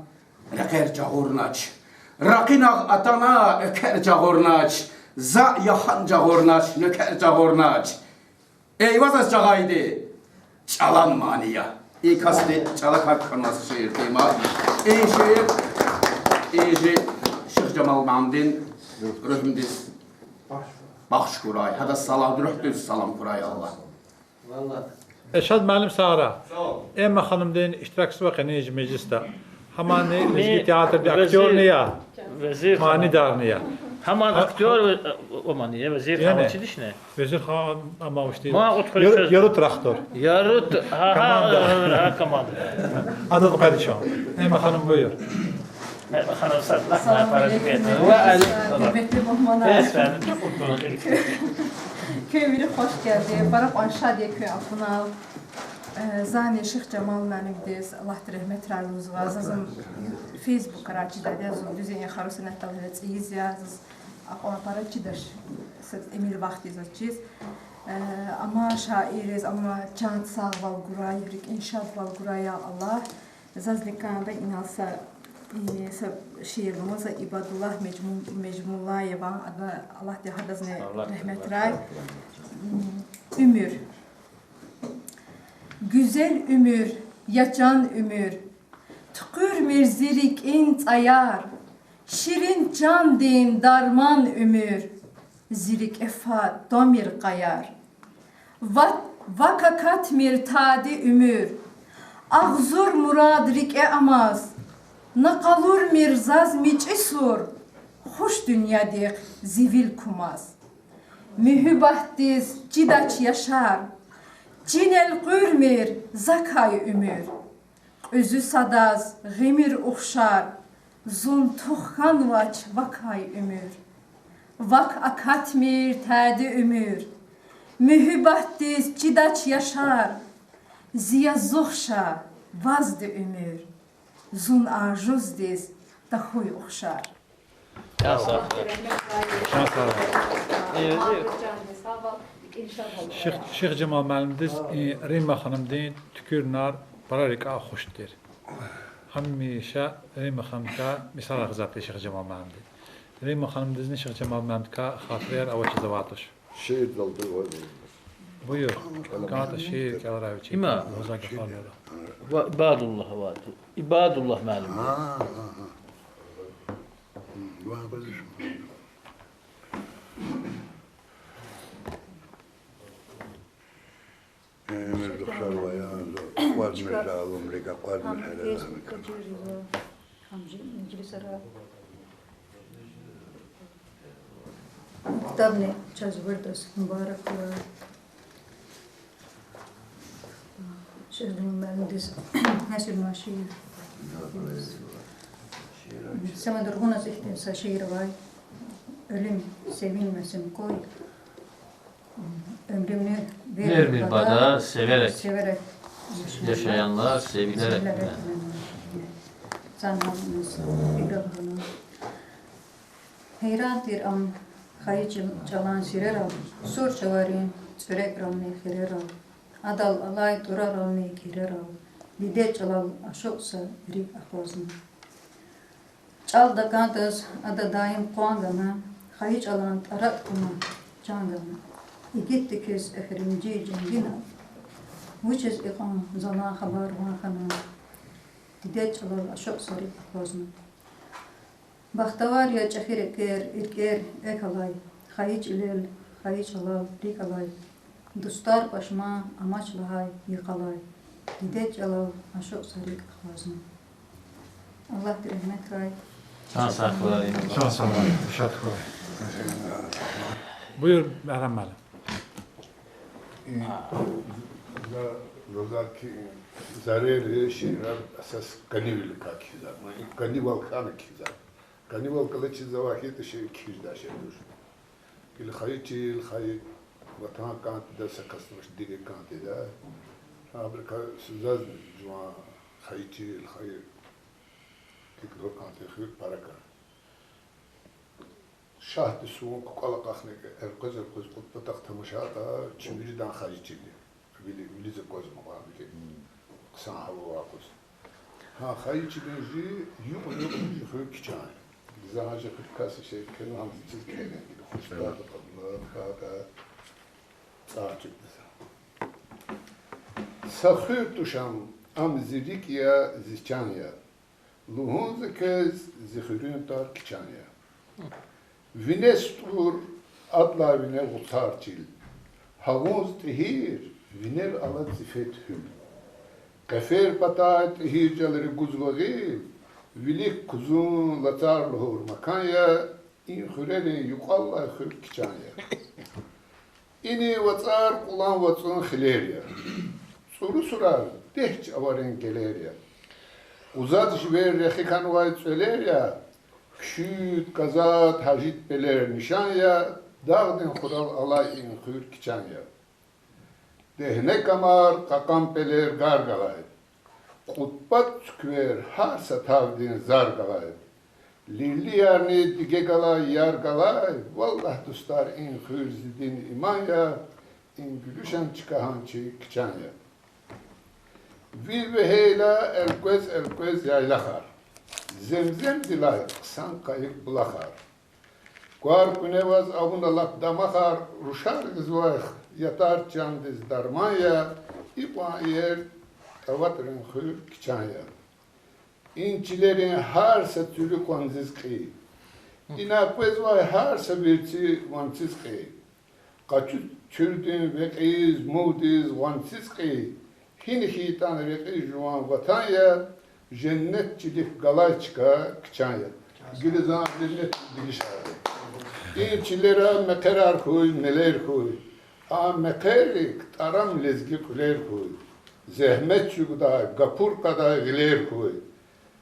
рекьер жагъурнач. Ракъинагъ атана, экер жагъурнач. За яхан жагъурнач, нуькер жагъурнач. Эйвазаз жагъайди чӀалан мани я. И касди чӀалакай кхьенваз шиир тир ма. И шиир, и шиир Шихжамал муаллимдин руьгьдиз бахш хьурай. Гьадаз салам, руьгьдиз салам хьурай Аллагь. Эршад муаллим, сагърай. Эмма ханумдин иштиракзавай къенин межлисда. Гьамани лезги театрдин актёрни я, манидарни я. Гьаман актёр, э, амани я, везир ханум чидишне. Везир ханум амавушди. Яру трактор. Яру т-, гьа, гьа, команда. Адаз къведа чун. Эмма ханум, буюр. Эмма ханум, сад лагьай пара дикъет. Ва алейкум салам. Гьуьрметли мугьманар. Куьн вири хуш гелди. Пара кьван шад я куьн акунал. Э, зани Шихжамал муаллимдиз Аллагьди регьметрай лугьузва. Заз ам Фейсбукра чидайди я, зун дуьз я, и хару сенятдал гьеле цӀийиз я, заз акьван пара чидач, са тӀимил вахт ийиз заз чиз. Э, ама шаирриз, ама чандин сагъвал гурай, рикӀин шадвал гурай, я Аллагь. Заз ликанда инал са, и, са шиир лугьузва Ибадуллагь Межму-, Межмуллаеван, ада, Аллагьди гьадазни регьметрай. Уьмуьр. Гуьзел уьмуьр, я чан уьмуьр, туькӀуьрмир зи рикӀин цӀаяр, ширин чандин дарман уьмуьр, зи рикӀе фад твамир къаяр. Ва-, вак акатмир тади уьмуьр, агъзур мурад рикӀе амаз, на къалурмир заз мичӀи сур, хуш дуьньядихъ зи вил кумаз. Муьгьуьббатдиз чидач яшар, чин элкъуьрмир закай уьмуьр. Кьуьзуь садаз гъимир ухшар, зун тух хьанвач вакай уьмуьр. Вак акатмир тади уьмуьр, муьгьуьббатдиз чидач яшар, зи язух ша, вазди уьмуьр, зун ажуздиз тахьуй ухшар. Шихжамал муаллимдиз, э, Римма ханумдин туькӀуьрунар пара рикӀяй хуш тир. Гьамиша Римма ханумдикай мисал гъизвайди Шихжамал муаллимди. Римма ханумдизни Шихжамал муаллимдикай хатираяр авачиз авай туш. Буюр, кӀантӀа шиир кӀелрай вичи. Има. Лугьузвай гафар ава. Ва Ибадуллагь авайди. Ибадуллагь муаллим. Уьмуьр зухсар ва я, акъвазмир за умрик, акъвазмир гьелелахмик. Ктабни чаз виридаз мубарак хьурай. Шихжамал муаллимдиз несир машин. Самодургъуназ ихьтин са шиир авай. Уьлуьм, севинмесин къуй. Уьмуьрни вермир бада, северек. Северек. Яшаянлар, северек. Северек. Цан гьамниз играл гана. Гьейран тир ам хайи чӀал-, чӀалан сирерал, сур чӀаварин цӀверекрални хирерал, адал алай тӀурарални кирерал, диде чӀалал ашукь са рикӀ акъвазна. ЧӀал такӀандаз ада даим къван гана, хайи чӀалан тӀаратӀ кьуна, чан гана. Игитдиз эхиримжи женгина, Вучиз икьван залан хабар ван хьана, дидед чӀалал ашукь са рикӀ акъвазна. Бахтавар я чӀехи рикӀер, рикӀер экв алай, хайи чилел, хайи чӀалал рикӀ алай, дустар пашман амач лагьай йикъалай, дидед чӀалал ашукь са рикӀ акъвазна. Аллагьди регьметрай. Чан сагъ хьуй, Инал. Чан сагъ хьуй, шад хьуй. Буюр, Багьрам муаллим. И, за, за, за ки, зарер шиирар асас кӀанивиликай кхьизва. Ма и кӀанивал хьана кхьизва. КӀанивал галачиз завай гьикӀ шиир кхьиз жедай шей туш. Гила хайи чил, хайи ватан кӀан тийида, са касдивай диге кӀан тийида. Абурукай заз жуван хайи чил, хайи гьикӀ зун кӀан тир хуьр пара кӀан. Шагьдиз сувун кукӀвал акьахна, элкъвез-элкъвез кьуд патахъ тамашайтӀа, чи виридан хайи чил я. Вили, вилиз аквазмай вири. Хъсан гьава авай къуз. Гьа хайи чилин жи юкьва-юкьва жи хуьр кичӀан я. За гьа жи хуьр кас шей кхьенва, гьам зиз кхьенва, хушдатӀа, къабулатӀа, цӀай чӀугвазва. Са хуьр туш ам, ам зи рикӀ я, зи чан я. Лугьун за квез, зи хуьруьн тӀвар Кичан я. Вине СтӀур, адалай вине Гъуцар чил. Гьа вун зи тӀигьир, винел алад зи фед гьуьл. Къефер патай тӀигьиржалри гузва гъил, вилик Кузун, Лацар лугьур макан я, и хуьрерин юкьваллай хуьр Кичан я. Ини вацӀар Кьулан вацӀун хилер я. ЦӀуру сурар дегь чӀаварин гелер я. Къузад живер рехи хьанвай цӀвелер я, куьшуьд, къазад, гьажид пелер нишан я, дагъдин хурал алай и хуьр Кичан я. Дегьне камар, кьакьан пелер гар галай, кьуд пад цуьквер гьар са тавдин зар галай, лилиярни диге галай, яр галай, валлагь, дустар, и хуьр зи дин, иман я, и гуьлуьшан чка гьам чи Кичан я. Вил вегьейла элкъвез-элкъвез яйлахар, Земземдилай хъсан къайи булахар. Квар къуьне аваз авуна лап дамахар, рушар гъизвай ятар чандиз дарман я, икьван иер таватрин хуьр Кичан я. И чилерин гьар са цуьлуь къванциз кьий, ина къвезвай гьар са верцӀи ванциз кьий. Къачу чуьлдин векьиз, мувдиз, гъванциз кьий, гьина хьайитӀани рекьиз жуван ватан я, женнет чилик галай чка Кичан я. Гила зун женнет дегишарда. И чилера мехъерар хьуй, мелер хьуй. А мехъеррик тӀарам лезги кьуьлер хьуй. Зегьмет чӀугвадай, гапур кьадай гъилер хьуй.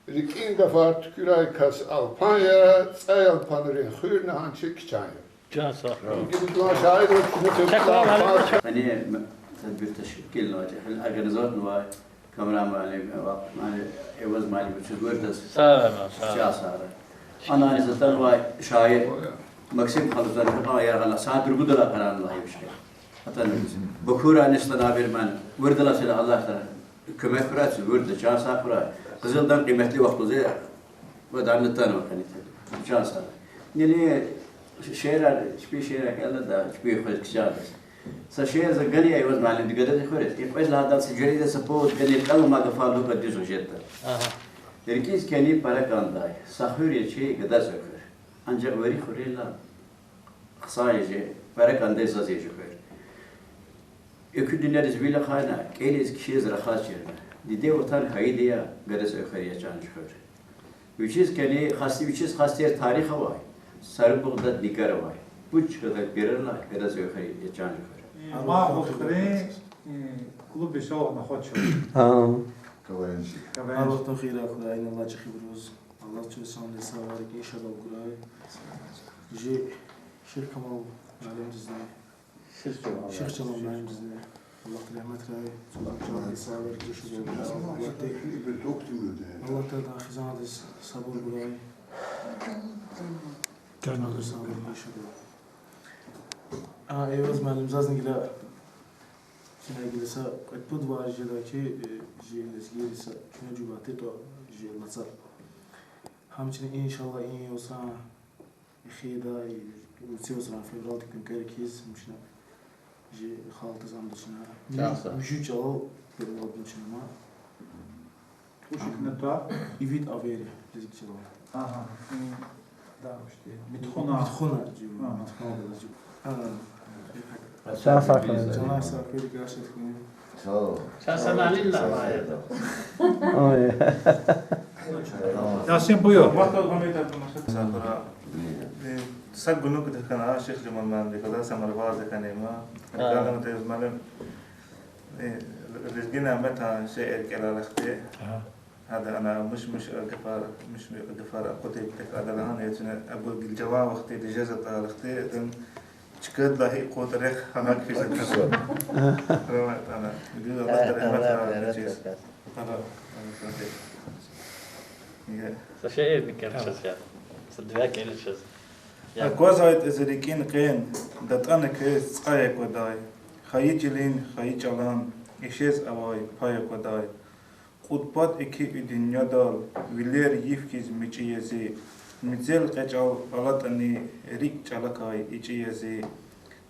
РикӀин гафар туькӀуьрай кас алпан я, цӀай алпанрин хуьрни гьам чи Кичан я. Чан сагъ хьуй. Гила жуван шаир ва куьне тек Алпан. Ани тадбир тешкилнавай, организоватнавай Камран муаллим, Вакъиф муаллим, Эваз муаллим, вичиз виридаз чан сагърай. Ана ани затанвай шаир Максим халузан хапан яргъана садругудала къарагъна ишкъи. Атана Бакурани станабир ман, виридалай сила Аллагь Таала куьмек хьурай, вирида чан сагърай. Къизилдан къиметли вахтузи ва дами атанва къени. Чан сагърай. Нини шиирар, чпи шиирар кӀелда, чпи хуьз кичӀадаз. Са шиир за гани Эваз муаллимди гадади хуьрез. И кьвед лагьайдалди са жуьредин са пуд гани кӀелна, ма гафар лугьуда дуьз жеда. РикӀиз кӀани пара кӀандай, са хуьр я чи Гадазвай хуьр. Анжах вири хуьрерилай хъсан я жи, пара кӀандай заз я жи хуьр. Экуь дуьньядиз вил ахъайна, кӀелиз, кхьиз, рахаз чирна. Диде ватан хьайиди я, Гадазвай хуьр я чан жи хуьр. Вичиз кӀани хас, вичиз хас тир тарих авай, сару бугъда нигар авай, пуд чкадал пирарилай Гадазвай хуьр я чан жи хуьр. Амма Ухрин, м, клуб ишал нахвачу. А вахтун хийирар хьурай, Аллагь чӀехи вируз. Аллагь чун санлиса варик ишадал гурай. Жи Шихкамал муаллимдизни, Шихчамал муаллимдизни Аллагьди рагьметрай, цӀуд чан сагърай, жи шуьгъуьрдаз Аллагьди, Аллагьди хизандиз сабур гурай. Чан сагърай, жи шуьгъуьр. А, Эваз муаллим, зазни гила, чна гила са кьвед-пуд варз жеда хьи, э, жи лезгийриз са куьне жуьб атайтӀа, жи лацар. Гьамчини, иншаллагь, и йисан эхирдай, вуци вацран февралдин куьн кӀерик хьиз, гьамчини Жи халкьдиз ам дучна. Муьжуьд чӀалал переводничнама. Кьушикна тӀа? Ивид авери, лезги чӀалал. Ага. Да, иште. Митхуна. Митхуна жи, митхуна жи. Чан сагъ хьуй. Чан сагъ хьуй, гашат хьуй. Чан сагъ хьуй. Ой. Ясин, буюр. Сагъ хьуй. Э, са гунугдихъ хьана, Шихжамал муаллимдихъ, ада Самарварда хьана има. Галам тез муаллим, э, Лезги Няметан шиир кӀелайла хьи. Ага. Ада ана муш-муш гафар, муш-муш гафар акъудайдахъ ада лагьана, я чна абур гила жаван вахтида жезватӀайла хьи, адан чкадилай гьикьван рехъ гьанаг физва. Ага. Рамат ана. Гила Аллагьди рагьмат ая вичиз. Ага. Са шиирни кӀел чаз я. Са дуьа кӀел чаз. АквазвайтӀа зи рикӀин къен, датӀана квез цӀай аквадай, хайи чилин, хайи чӀалан ишез авай пай аквадай. Кьуд пад экуь и дуьньядал вилер йиф хьиз мичӀи я зи, мецел кьве чӀал алатӀани, рикӀ чӀалакай ичӀи я зи.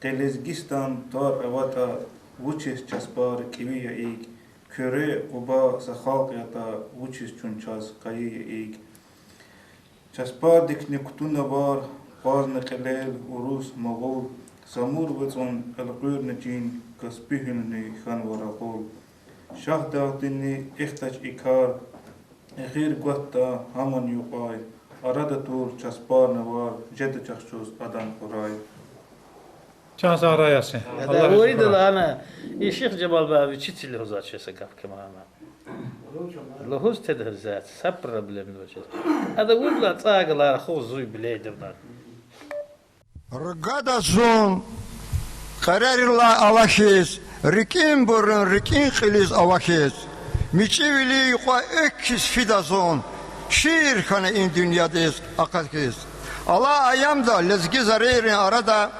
Къе Лезгистан тӀвар аватӀа, вучиз часпар кӀеви я икӀ, Куьре, Къуба са халкь ятӀа, вучиз чун чаз къайи я икӀ. Часпардикни кутуна вар, къвазна кьилел урус, мугъул, Самур вацӀун элкъуьрна чин, Каспи гьуьлни хьанва ракъул. Шагьдагъдини эхдач и кар, эхир гватда гьаман юкьвай, арада тур часпарна вар, жеда чахъ чуз адан кьурай. Чан сагърай, Ясин. Ада Аллагь вирида лагьана, и Шихжамал муаллим вичи ци лугьузвачир са гаф кама ана. Лугьуз теда за, са проблема авачиз. Ада виридалай цӀай галай рахугъ зун вилейдавна. Ругада зун кьерерилай ава хьиз, рикӀинбурун рикӀин кьилиз ава хьиз, мичӀивили юкьва экв хьиз фида зун, шиир хьана и дуьньядиз акъат хьиз. Алай аямда лезги зарийрин арада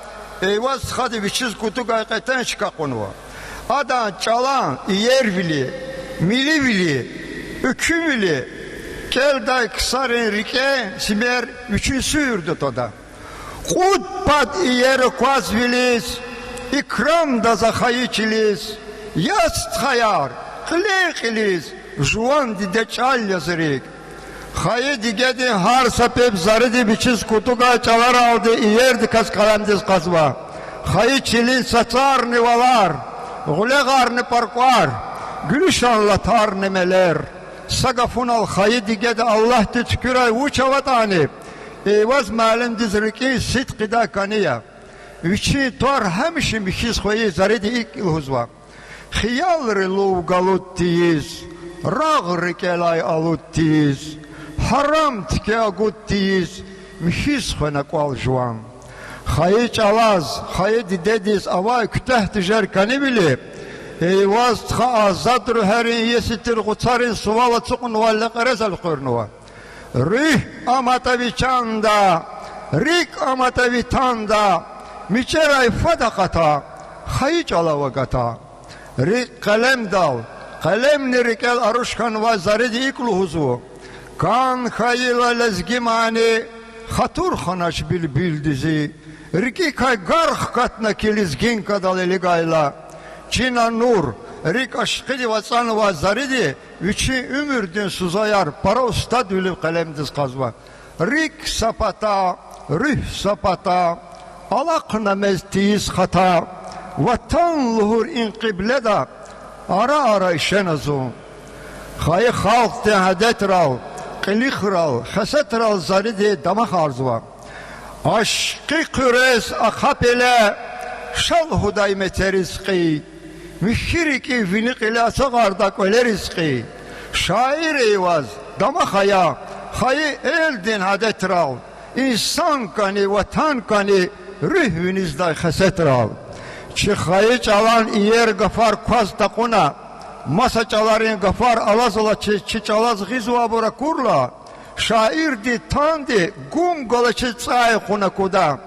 Эйваз стхади вичиз кутугай кьетӀен чка кьунва. Адан чӀалан иервили, миливили, экуьвили кӀелдай ксарин рикӀе симер вичин суьгьуьрда твада. Кьуд пад иер аквазвилиз, икрамда за хайи чилиз, я стхаяр, кьиле-кьилиз жуван диде чӀал я зи рикӀ. Хайи дигедин гьар са пипӀ зариди вичиз кутугай чӀаларалди иердаказ къелемдиз кьазва. Хайи чилин цацарни валар, гъуьлягъарни паркӀвар, гуьлуьшан латарни мелер. Са гафунал, хайи дигеда Аллагьди туькӀуьрай вуч аватӀани, Эйваз муаллимдиз рикӀин сидкьидай кӀани я. Вичин тӀвар гьамиша михьиз хвейи зариди икӀ лугьузва: хиялри лув галуд тийиз, рагъ рикӀелай алуд тийиз, гьарам тике агуд тийиз, михьиз хвена кӀвал жуван. Хайи чӀалаз, хайи дидедиз авай куьтягь тежер кӀанивили, Эйваз стха азад руьгьерин иеси тир гъуцарин сувал ацукьнавай лекьрез элкъуьрнава. Руьгь аматӀа ви чанда, рикӀ аматӀа ви танда, мичӀерай фад акъата, хайи чӀалав агата. РикӀ къелемдал, къелемни рикӀел аруш хьанвай зариди икӀ лугьузва: кӀан хьайила лезги мани, хатур хьанач билбилди зи. РикӀикай гар хкатна ки лезгинкадал илигайла, чина нур, рикӀ ашкъидив ацӀанвай зариди вичин уьмуьрдин сузаяр пара устадвилив къелемдиз кьазва. РикӀ са пата, руьгь са пата, алахъна мез тийиз хата, Ватан лугьур и кьибледа ара-ара ишена зун. Хайи халкьдин адетрал, кьилихрал, хесетрал зариди дамахарзава. Ашкъи хъуьрез ахъа пеле, ша лугьудай мецериз кьий, михьи рикӀи вини кьиле ацукьардай кӀвалериз кьий. Шаир Эйваз дамах ая хайи элдин адетрал, инсан кӀани, ватан кӀани, руьгь виниздай хесетрал. Чи хайи чӀалан иер гафар кваз такьуна, маса чӀаларин гафар алаз алачиз чи чӀалаз гъизвайбур акурла, шаирди танди гум галачиз цӀай кьуна куда.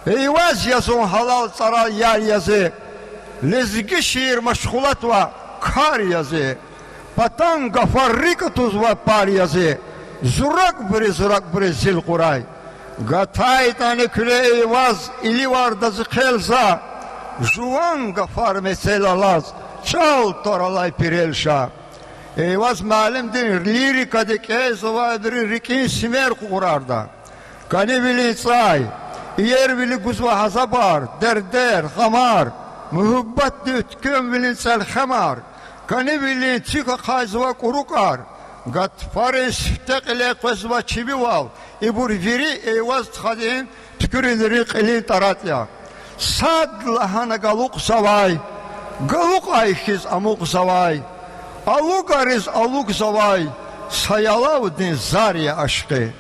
Эйваз я зун гьалал цӀарал ял я зи, лезги шиир машгъулат ва кар я зи. Патан гафар рикӀ атузвай пар я зи, зуракӀбуруз, зуракӀбуруз зил кьурай. ГатайтӀани куьне Эйваз иливарда зи хъел за, Жуван гафар мецел алаз, чӀал тӀвар алай пирел ша. Эйваз муаллимдин лирикада кӀелзавайбурун рикӀин симер кьукьурарда. КӀанивилин цӀай, иервили гузва гьазабар, дердер, гъамар, муьгьуьббатдив туькӀуьрвилин цӀелхемар, кӀанивилин цуьк ахъайзава кӀурукӀар, гатфарин сифте кьиле къвезва чимивал, ибур вири Эйваз стхадин туькӀуьрунрин кьилин тӀаратӀ я. Сад лагьана галукьзавай, галукьай хьиз амукьзавай, алугариз алугзавай, са ялавдин зар я ашкъи.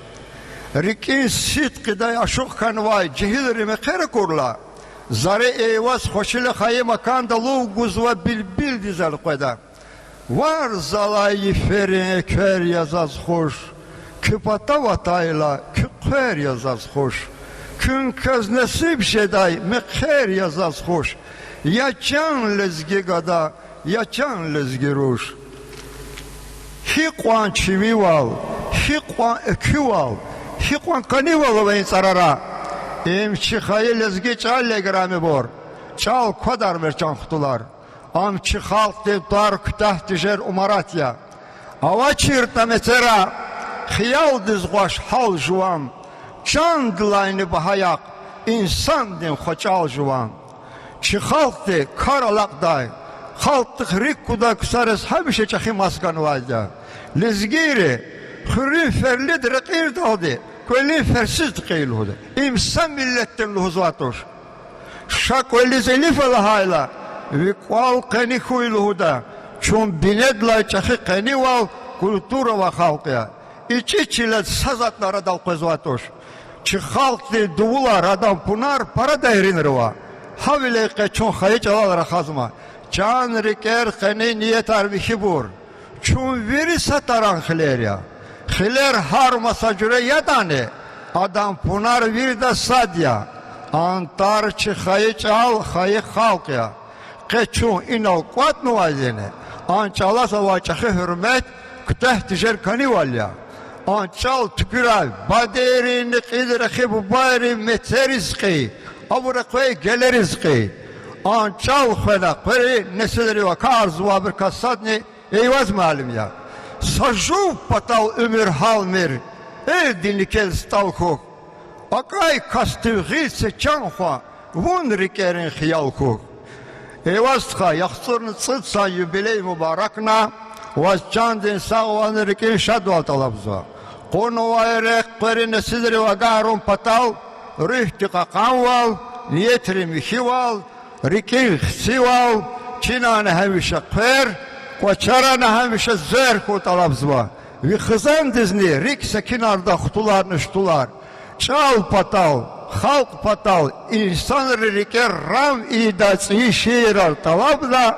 РикӀин сидкьидай ашукь хьанвай жегьилри мехъер акурла, заре Эйваз хвешила хайи маканда лув гузва билбилдиз элкъведа. Варз алай йиферин эквер я заз хуш, куь патав атайла, куь хъвер я заз хуш, куьн квез несиб жедай мехъер я заз хуш, я чан лезги гада, я чан лезги руш. Гьикьван чимивал, гьикьван экуьвал, гьикьван кӀанивал ава и цӀарара. Им чи хайи лезги чӀал я, играмибур, чӀал квадармир, чан хтулар. Ам чи халкьдин тӀвар, куьтягь тежер умарат я. АвачиртӀа мецера, хиялдиз гъваш гьал жуван, чандилайни багьа яхъ инсандин хва чӀал жуван. Чи халкьди кар алакьдай, халкьдихъ рикӀ кудай ксариз гьамиша чӀехи мас ганвайди я. Лезгийри хуьруьн ферлид рекьирдалди кӀвалин ферсиз кьий лугьуда. Им са миллетдин лугьузвай туш. Ша кӀвализ илифа лагьайла, ви кӀвал къени хьуй лугьуда. Чун бинедилай чӀехи къенивал, культура авай халкь я. ИчӀи чилел са затӀни арадал къвезвай туш. Чи халкьдин дувулар, адан пунар пара деринра ава. Гьавиляй къе чун хайи чӀалал рахазма. Чан рикӀер къени, ниятар михьибур. Чун вири са таран хилер я. Хилер гьар маса жуьре ятӀани, адан пунар вирида сад я. Ан тар чи хайи чӀал, хайи халкь я. Къе чун инал кӀватӀнавайзини, ан чӀалаз авай чӀехи гьуьрмет куьтягь тежер кӀанивал я. Ан чӀал туькӀуьрай бадейрин, некьил рехи бубайрин мецериз кьий, абур экъвей гелериз кьий. Ан чӀал хвена къвери несилрив акарзавайбурукай садни Эйваз муаллим я. Са жув патал уьмуьр гьалмир, элдин никел стӀал хьухь. АкӀай касдив гъил це, чан хва, вун рикӀерин хиял хьухь. Эйваз стха, яхцӀурни цӀуд сан юбилей мубаракна, ваз чандин сагъвални рикӀин шадвал тӀалабзава. Кьунвай рехъ къвери несилрив агакьарун патал, руьгьди кьакьанвал, ниятри михьивал, рикӀин хцивал, чинани гьамиша хъвер, кӀвачерани гьамиша звер хьун тӀалабзава. Ви хизандизни рикӀ секинарда, хтуларни штулар. ЧӀал патал, халкь патал инсанри рикӀер рам ийидай цӀийи шиирар тӀалабна,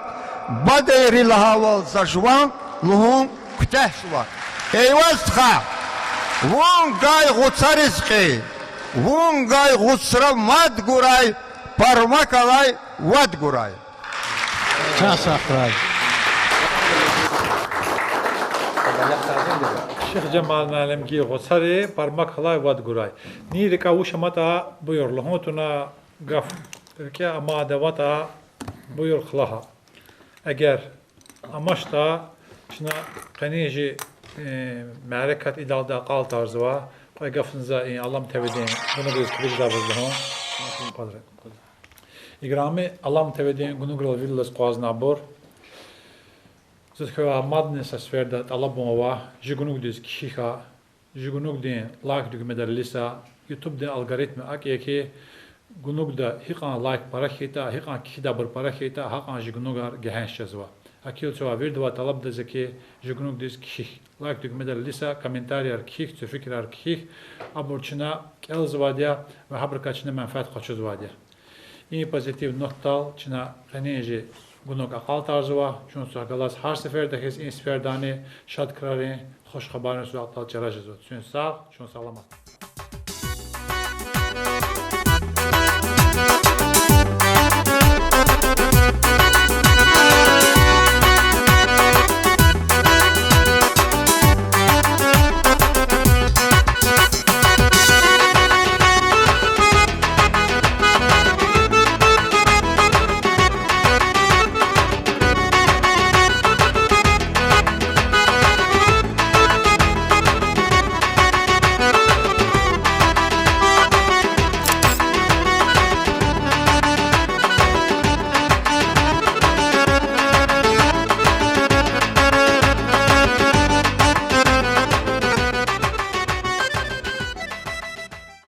бадейри лагьайвал, за жуван лугьун куьтягь жува. Эйваз стха, вун гай гъуцариз кьий, вун гай гъуцра мад гурай, пармак алай вад гурай. Чан сагърай. Шихжамал муаллимдин гъуцари пармак алай вад гурай. Ни рикӀе вуч аматӀа, буюр, лугьун туна, гаф рикӀе амайди аватӀа, буюр, хълагьа. Эгер амачтӀа, чна къенин чи, э, мярекат идалди акьалтӀарзава. Кьве гафни за и Алам ТВ-дин гунугриз килигзаваз лугьун. Играми Алам ТВ-дин гунуграл вил алаз акъвазнавайбур, заз хьайила, мадни са сеферда тӀалабун ава: чи гунугдиз кхьихь, чи гунугдин лайк дуьгмедал илиса. Ютубдин алгоритм акӀ я хьи, гунугда гьикьван лайк пара хьайитӀа, гьикьван кхьидайбур пара хьайитӀа, гьакьван чи гунугар гегьенш жезва. Гьа килигзава, виридавай тӀалабзава хьи, чи гунугдиз кхьихь, лайк дуьгмедал илиса, комментарияр кхьихь, куь фикирар кхьихь, абур чна кӀелзавайди я ва гьабурукай чна менфят къачузвайди я. И позитив нотдал чна къенин чи гунуг акьалтӀарзава. Чун сагъ галаз гьар сеферда хьиз и сефердани шад крарин, хуш хабаррин сувардал чара жезва. Куьн сагъ, чун саламат.